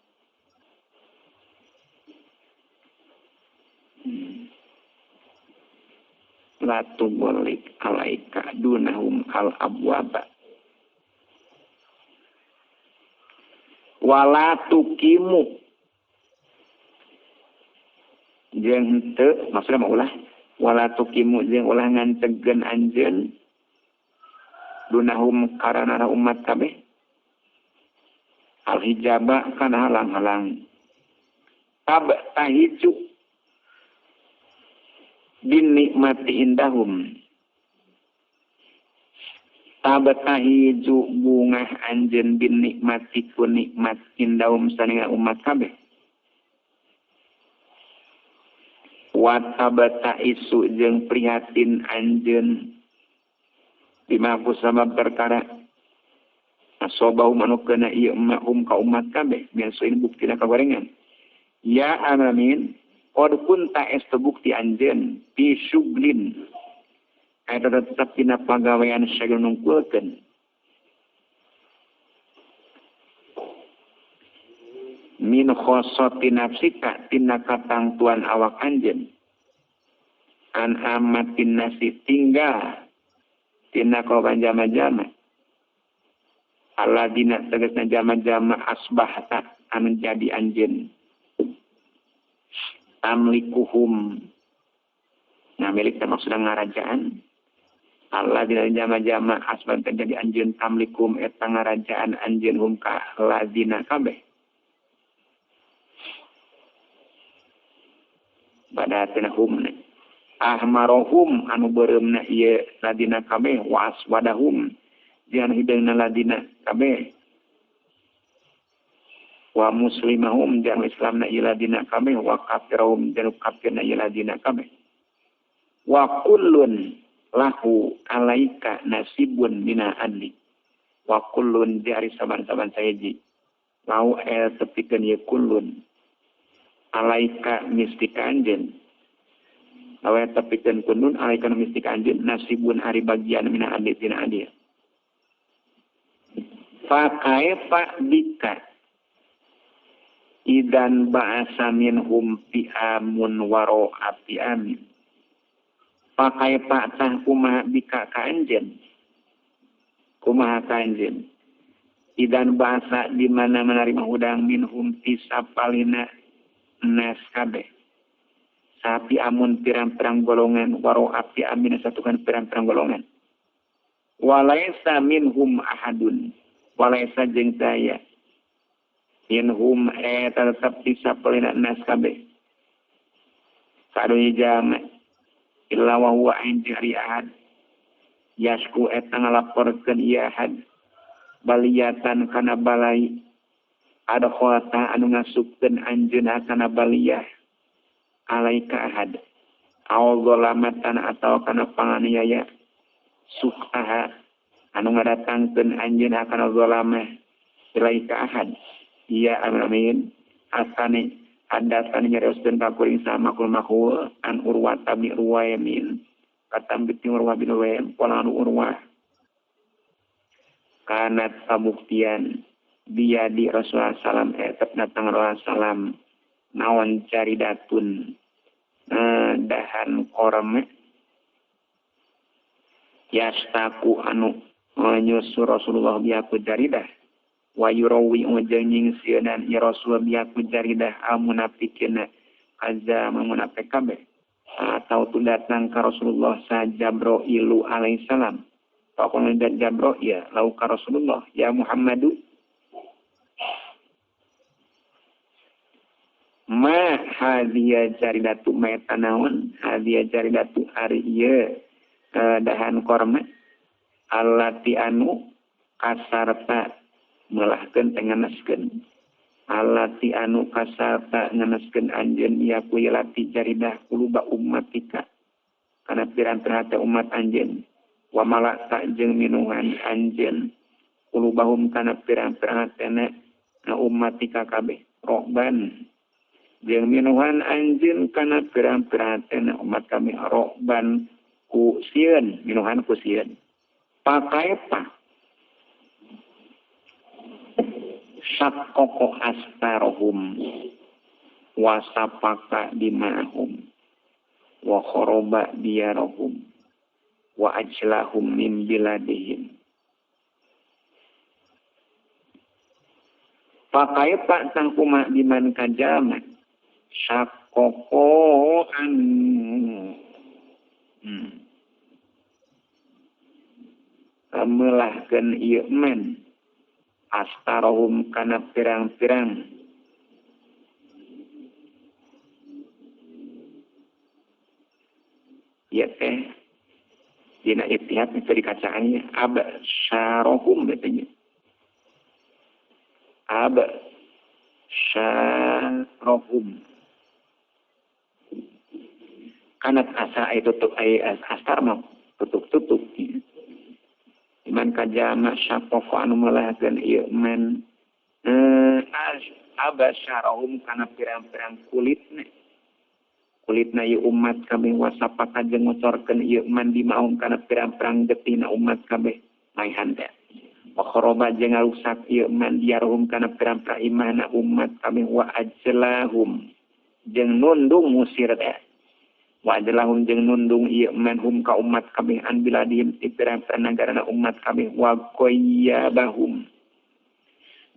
la tugolik alaika dunahum al abwaba wala tukimu jeung henteu maksudna mah ulah wala tukimu jeung ulah ngantegeun anjeun dunahum karana umat kabeh al hijaba kana halang-halang tab tahiju bin nikmati indahum. Tabatahi bungah anjeun bin nikmati ku nikmat indaum saninga umat kabeh. Wa tabataisu jeung prihatin anjeun bima ku sabab perkara asobahum anu kana ieu mahum ka umat kabeh biasuin buktina kagorengan. Ya amamin qad kunta estu bukti anjeun fi syuglin eta tetep dina pagawean syagil nungkulkeun min khossati nafsika tina katangtuan awak anjeun an amatin nasi tinggal tina kaloban jama-jama aladina tegasna jama-jama asbahta anu jadi anjeun tamlikuhum ngamilik teh maksudna ngarajaan aladina jama-jama asbahta jadi anjeun tamlikum eta ngarajaan anjeun hum ka ladina kabeh pada hum ahmarohum anu beureumna ieu ladina kabeh waswadahum jeung hideungna ladina kabeh wa muslimahum jeung islamna ieu ladina kabeh wa kafirahum jeung kafirna ieu ladina kabeh wa kullun lahu alaika nasibun mina adli wa kullun di ari saban-saban saeji lau el tepikeun ieu kullun alaika mistika anjeun lawe tepikeun kunun alaika mistika anjeun nasibun ari bagian mina adli tina adil fa kaifa bika idan ba'asa minhum fi amun waro api amin fa kaifa tah kumaha bika ka anjeun kumaha ka anjeun idan ba'asa di mana menerima hudang minhum fi sapalina nas kabeh sapi amun pirang-pirang golongan waro api amin satukan pirang-pirang golongan walaisa minhum ahadun walaisa jeung saya minhum eta tetep disapalina nas kabeh sadunya jama illa wa huwa anjari ahad yasku eta ngalaporkeun ieu ahad baliyatan kana balai ada khota anu ngasupkeun anjeunna kana baliyah alaika ahad aw zalamatan atawa kana panganiaya sukaha anu ngadatangkeun anjeunna kana zalamah ilaika ahad ya amin asani hadatsani nyarioskeun ka kuring sama kul mahul an urwa tabi ruwaimin katam bi urwa bin ruwaim pola anu urwa kanat pabuktian dia di Rasulullah salam tetap datang Rasulullah salam naon cari datun dahan korme yastaku anu nyusu Rasulullah biaku jaridah wa yurawi ujeng nyingsieunan ya Rasulullah biaku jaridah al munafikina azza munafik kabeh atau tu datang ka Rasulullah sa Jabrailu alaihi salam pokoknya dan Jabrail lau ka Rasulullah ya Muhammadu ma hadhiya jaridatu maeta naon hadhiya jaridatu ari ieu dahan korma allati anu kasarta melahkeun teh ngeneskeun allati anu kasarta ngeneskeun anjeun ieu ku lati jaridah kuluba ummatika kana pirang-pirang umat anjeun wa malakta jeung minuhan anjeun kulubahum kana pirang-pirang hatena ummatika kabeh roban jeung minuhan anjeun kana pirang-pirang hatena umat kami roban ku sieun minuhan ku sieun pakaepa sakkoko astarohum wasapaka dimahum wa khoroba diarahum wa ajlahum min biladihim pakaipa tangkuma diman kajama sakoko an melahkeun ieu men astarohum kana pirang-pirang ieu teh Dina ittihad itu dikacaannya absharohum katanya. Absharohum. Kanat asa itu tutup asar mah tutup-tutup. Iman kajama syaqaqa anu melahkeun ieu man absharohum kana pirang-pirang kulitna. Kulitna ieu umat kabeh wasapaka jeung ngocorkeun ieu man dimaum kana pirang-pirang getihna umat kabeh maihan teh. Wa khoroba jeung ngarusak ieu man diarhum kana pirang-pirang imahna umat kabeh wa ajlahum jeung nundung musir teh. Wa ajlahum jeung nundung ieu man hum ka umat kabeh an biladihim ti pirang-pirang nagarana umat kabeh wa qayyabahum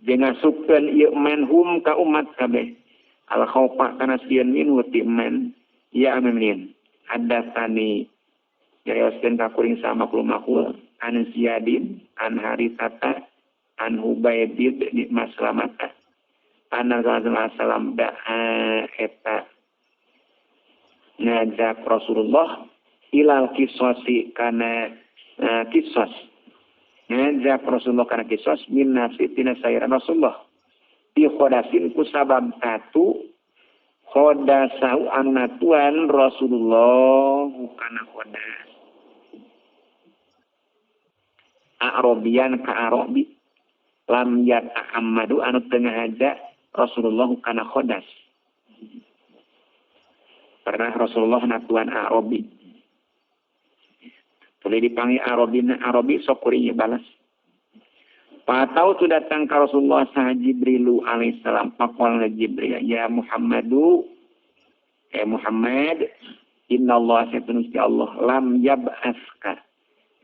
jeung ngasupkeun ieu man hum ka umat kabeh al khaufa kana sieun minhu ti man ya aminin hadatsani nyarioskeun ka kuring sama makhluk an Ziyadin an Harisata an Hubaydid bin Maslamata anna sallallahu da'a eta ngajak Rasulullah ilal kisasi kana kisos ngajak Rasulullah kana kisos min nafsi tina sayran Rasulullah bi khodasin ku sabab tatu khodasahu anu natuan Rasulullah kana khodas Arabian ka Arabi lam yata'ammadu anu teu ngahaja Rasulullah kana khodas. Pernah Rasulullah natuan Arabi. Boleh dipanggil Arabi na Arabi sok kuring balas. Patau tu datang ke Rasulullah sah Jibrilu alaihissalam. Faqala Jibril, ya Muhammadu, eh Muhammad, inna Allah satun Allah lam yab'aska.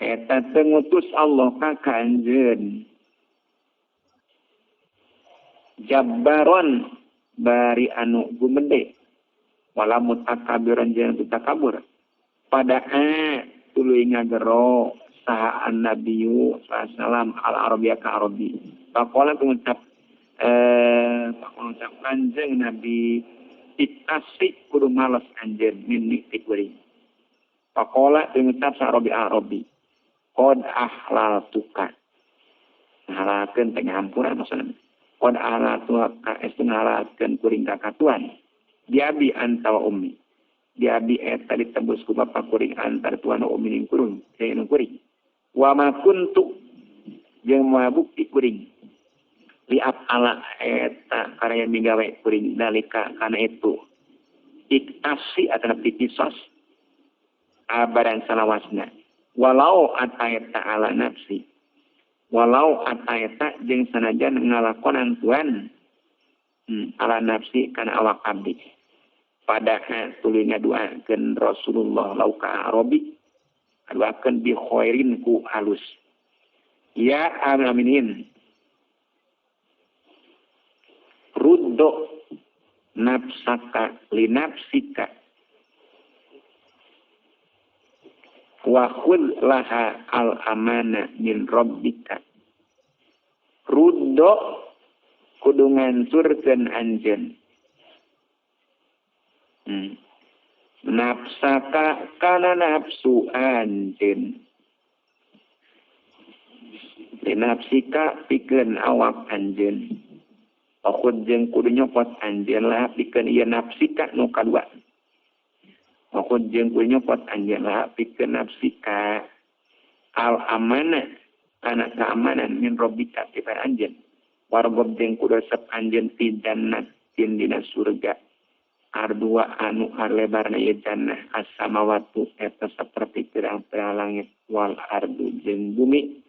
Eta teu ngutus Allah ka ka anjeun. Jabbaron bari anu gumede. Wala mutakabiran jeung takabur. Pada tuluy ngagero saha an-nabiyyu sallallahu al arabiyya ka arabi. Faqala ngucap ngucap kanjeng Nabi itasi kudu males anjeun min ti kuring. Faqala ngucap sa arabi arabi. Qad ahlaltuka. Ngahalalkeun teh ngahampura maksudna. Qad ahlaltuka estu ngahalalkeun kuring ka katuan. Diabi anta wa ummi. Diabi eta ditebus ku bapa kuring antar tuan wa ummi ning kurung, jeung kuring. Wa ma kuntu jeung moal bukti kuring. Liap ala eta karya migawe kuring dalika kana itu. Iktasi atana pikisos abadan salawasna. Walau ataeta ala nafsi. Walau ataeta jeung sanajan ngalakonan tuan ala nafsi kana awak abdi. Padahal tuluy ngaduakeun Rasulullah lauka Arabi aduakeun bi khairin ku halus. Ya aminin. Ruddo nafsaka li nafsika wa khudh laha al amana min rabbika. Ruddo kudu ngansurkeun anjeun. Nafsaka kana nafsu anjeun. Li nafsika pikeun awak anjeun. Akhud jeung kudu nyopot anjeun lah pikeun ieu nafsika nu kadua. Akhud jeung kudu nyopot anjeun lah pikeun nafsika al amanah kana keamanan min rabbika ti anjeun. Wargob jeung kudu resep anjeun fi jannatin dina surga. Ardua anu lebarna ieu jannah as-samawatu eta saperti pirang-pirang langit wal ardu jeung bumi.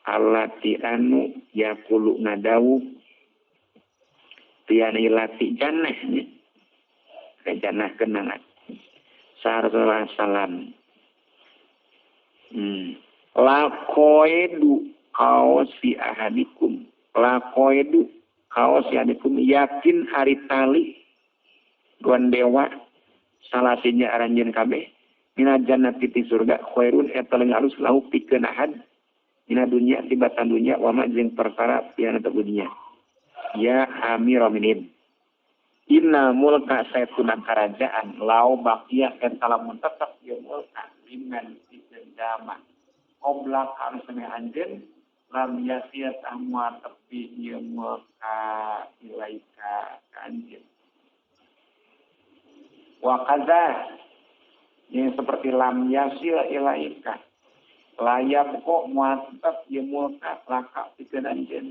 Allati anu yaqulu nadawu tiana lati jannah nya. Ka jannah kenangan. Sallallahu salam. La qaidu qausi ahadikum. La qaidu qausi ahadikum yakin ari tali duan dewa salasinya aranjeun kabeh mina jannati ti surga khairun eta leung alus lahu pikeun ahad mina dunya tibatan dunya wa ma jeung perkara piana dunya. Ya amirul mukminin inna mulka saytuna kerajaan lau baqiya eta lamun tetep ieu mulka liman pikeun jama oblak harus sami anjeun lam yasia tamwa tepi ieu ka ilaika ka anjeun wa kaza yang seperti lam yasil ilaika layab kok muatab ieu mulka laka pikeun anjeun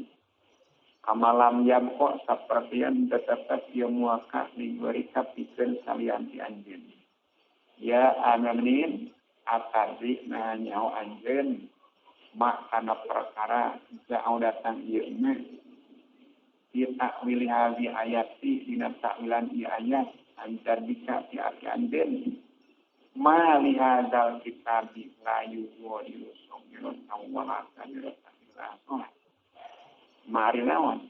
kamalam yabko sapertian tetep ieu mulka digorika pikeun salian ti anjeun ya amanin atadi nah nyaho anjeun mak kana perkara jauh datang ieu mah di takwil hadhi ayati dina takwilan ieu ayat antar bika ti aki anjeun ma li hadzal kitabi la yughadiru saghiratan wala kabiratan illa ahsaha mari naon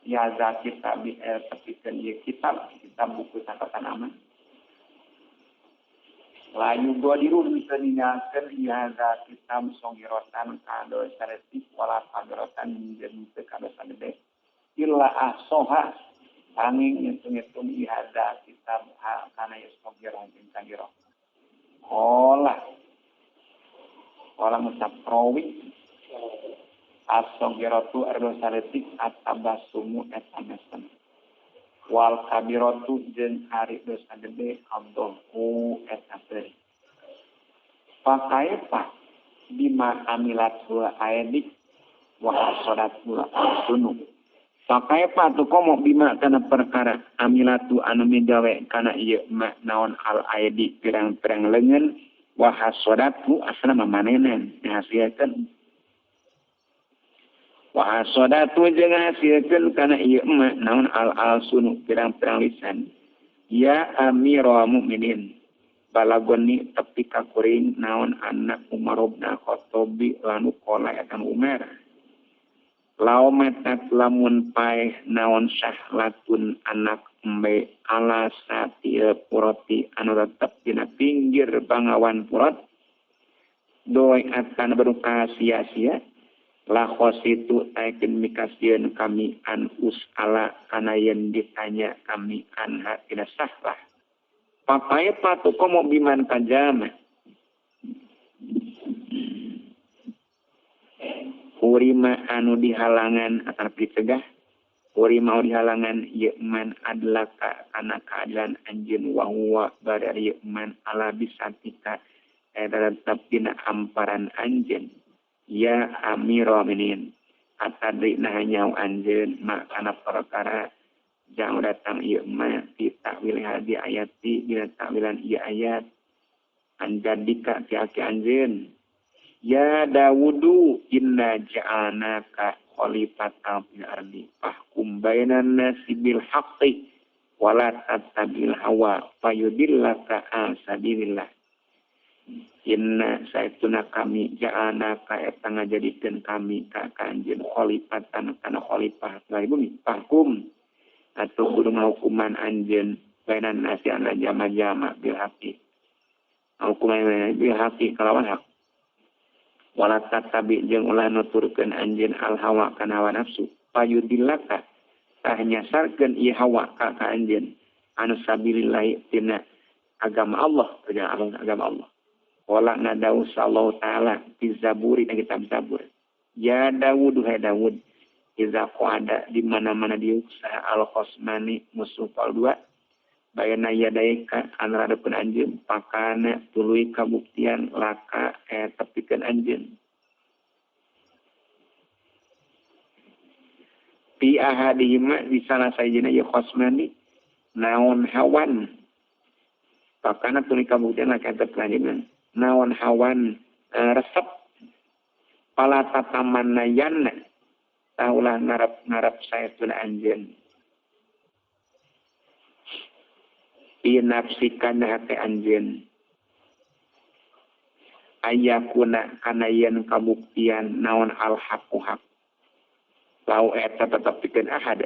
ya za kitabi tepikeun ieu kitab kitab buku catatan amal la yughadiru teu ninggalkeun ieu hadza kitab saghiratan kadosa leutik wala kabiratan jeung teu kadosa gede illa ahsaha angin ngitung-ngitung ieu hadza kitab kana ieu saghirah jeung kabirah. Olah olah musaprowi as-saghiratu ardosa leutik atabasumu eta mesem wal kabiratu jeung ari dosa gede abdohu eta seuri pakaipa bima amilatul aedik wa hasadatul sunu pakaipa tu komo bima kana perkara amilatu anu migawe kana ieu ma naon al aedi pirang-pirang leungeun wa hasadatu asna mamanenan dihasilkeun wa hasadatu jeung hasilkeun kana ieu ma naon al alsunu pirang-pirang lisan ya amirul mukminin balagoni tepi ka kuring naon anak Umar bin Khattab lanu qala akan Umar laumatat lamun paeh naon sahlatun anak embe ala satil puroti anu tetep dina pinggir bangawan purot doi akan beruka sia-sia la khositu taikeun mikasieun kami an usala kana yen ditanya kami anha tina sahlah papae patu komo biman kajama urima anu dihalangan akan dicegah urima anu dihalangan ieu man adlaka kana keadilan anjeun wa huwa bari ieu man ala bisatika eta tetep dina amparan anjeun ya amirul mukminin atadri nah nyaho anjeun ma kana perkara jauh datang ieu ma fi ta'wil hadhi ayati dina ta'wilan ieu ayat anjadika ti aki anjeun ya Dawudu inna ja'alnaka khalifatan fil ardi fahkum bainan nasi bil haqqi wala tattabil hawa fayudillaka an sabilillah inna saestuna kami ja'alnaka eta ngajadikeun kami ka anjeun khalifatan kana khalifah di bumi fahkum atau kudu ngahukuman anjeun bainan nasi anna jama-jama bil haqqi hukuman bil haqqi kalawan hak wala tatabi jeung ulah nuturkeun anjeun al hawa kana hawa nafsu payudillaka tah nyasarkeun ieu hawa ka anjeun anu sabilillah tina agama Allah agama Allah wala nadau sallallahu taala fi zaburi na kitab Zabur ya Dawud hai Dawud iza qada di mana-mana diuksa al khosmani musuh pal dua bayana yadaika anu hadeupeun anjeun pakana tuluy kabuktian laka tepikeun anjeun fi ahadihima di salah sajina ieu khosmani naon hawan pakana tuluy kabuktian laka tepikeun anjeun naon hawan resep pala tatamanayanna taulah ngarep-ngarep saestuna anjeun fi nafsika hate anjeun ayakuna kana yen kabuktian naon al haqqu hak lau eta tetep pikeun ahad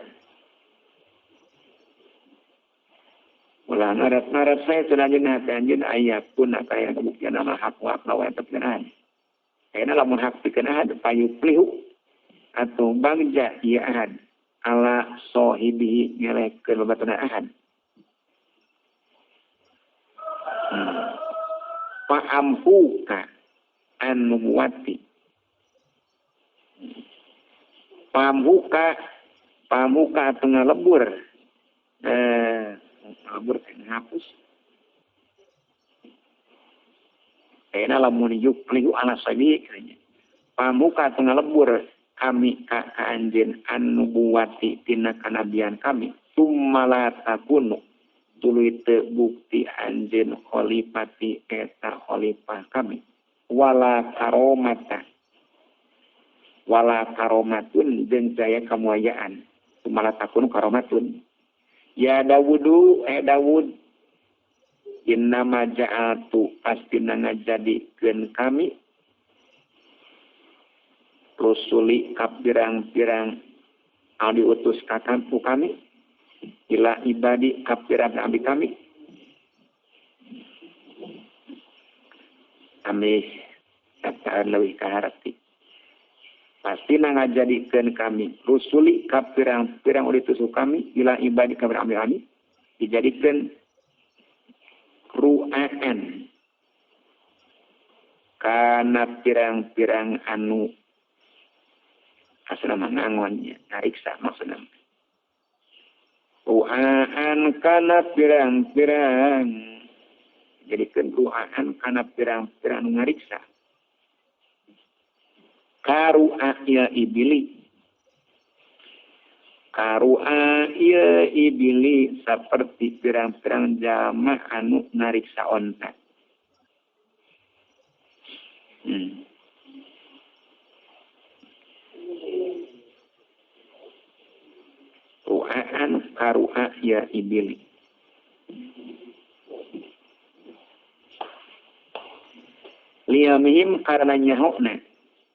ulah ngarep-ngarep saestuna anjeun hate anjeun ayakuna kana kabuktian naon al haqqu hak lau eta pikeun ahad ayeuna lamun hak pikeun ahad payuplihu atau bangja ieu ahad ala sahibihi ngelehkeun babaturan ahad Fa'amhuka an-nubuwati. Pamuka pamuka atau ngalebur ngalebur ngapus kayaknya lamun yuklihu ala sabi kayaknya pamuka atau ngalebur kami ka anjeun an-nubuwati tina kanabian kami summa takunu tuluy teu bukti anjeun khalifati eta khalifah kami wala karomata wala karomatun jeung jaya kamuayaan summa takunu karomatun ya Dawudu Dawud innama ja'altu pastina ngajadikeun kami rusuli ka pirang-pirang anu diutus ka kami ila ibadi ka pirang abdi kami amih eta leuwih kaharti pastina ngajadikeun kami rusuli ka pirang-pirang diutus kami ila ibadi ka pirang abdi kami dijadikeun ru'aan kana pirang-pirang anu asna ngangonnya nariksa maksudna ru'aan kana pirang-pirang jadikeun ru'aan kana pirang-pirang anu ngariksa karu'a'il ibili karu'a'il ibili seperti pirang-pirang jalma anu nariksa onta. Ru'aan karu'a'il ibili liyamihim karena nyahokna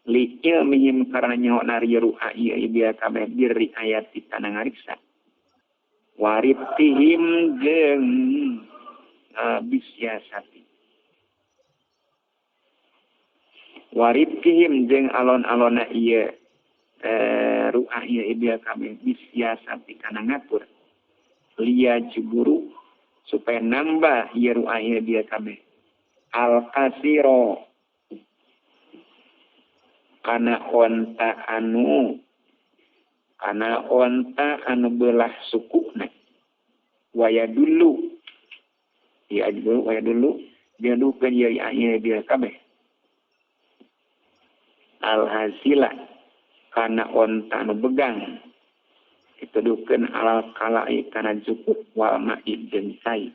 li ilmihim karena nyahokna ru'a ieu ieu kabeh birri ayat kana ngariksa waribtihim jeung bisyasati waribtihim jeung alon-alona ieu ru'a ieu ieu kabeh bisyasati kana ngatur liya juburu supaya nambah ieu ru'a ieu ieu kabeh al kasiro kana onta anu belah sukuna waya dulu ya dulu waya dulu dia dukeun ieu ieu dia kabeh alhasila kana onta anu begang dituduhkeun alal kalai kana cukup wal ma'i jeung cai.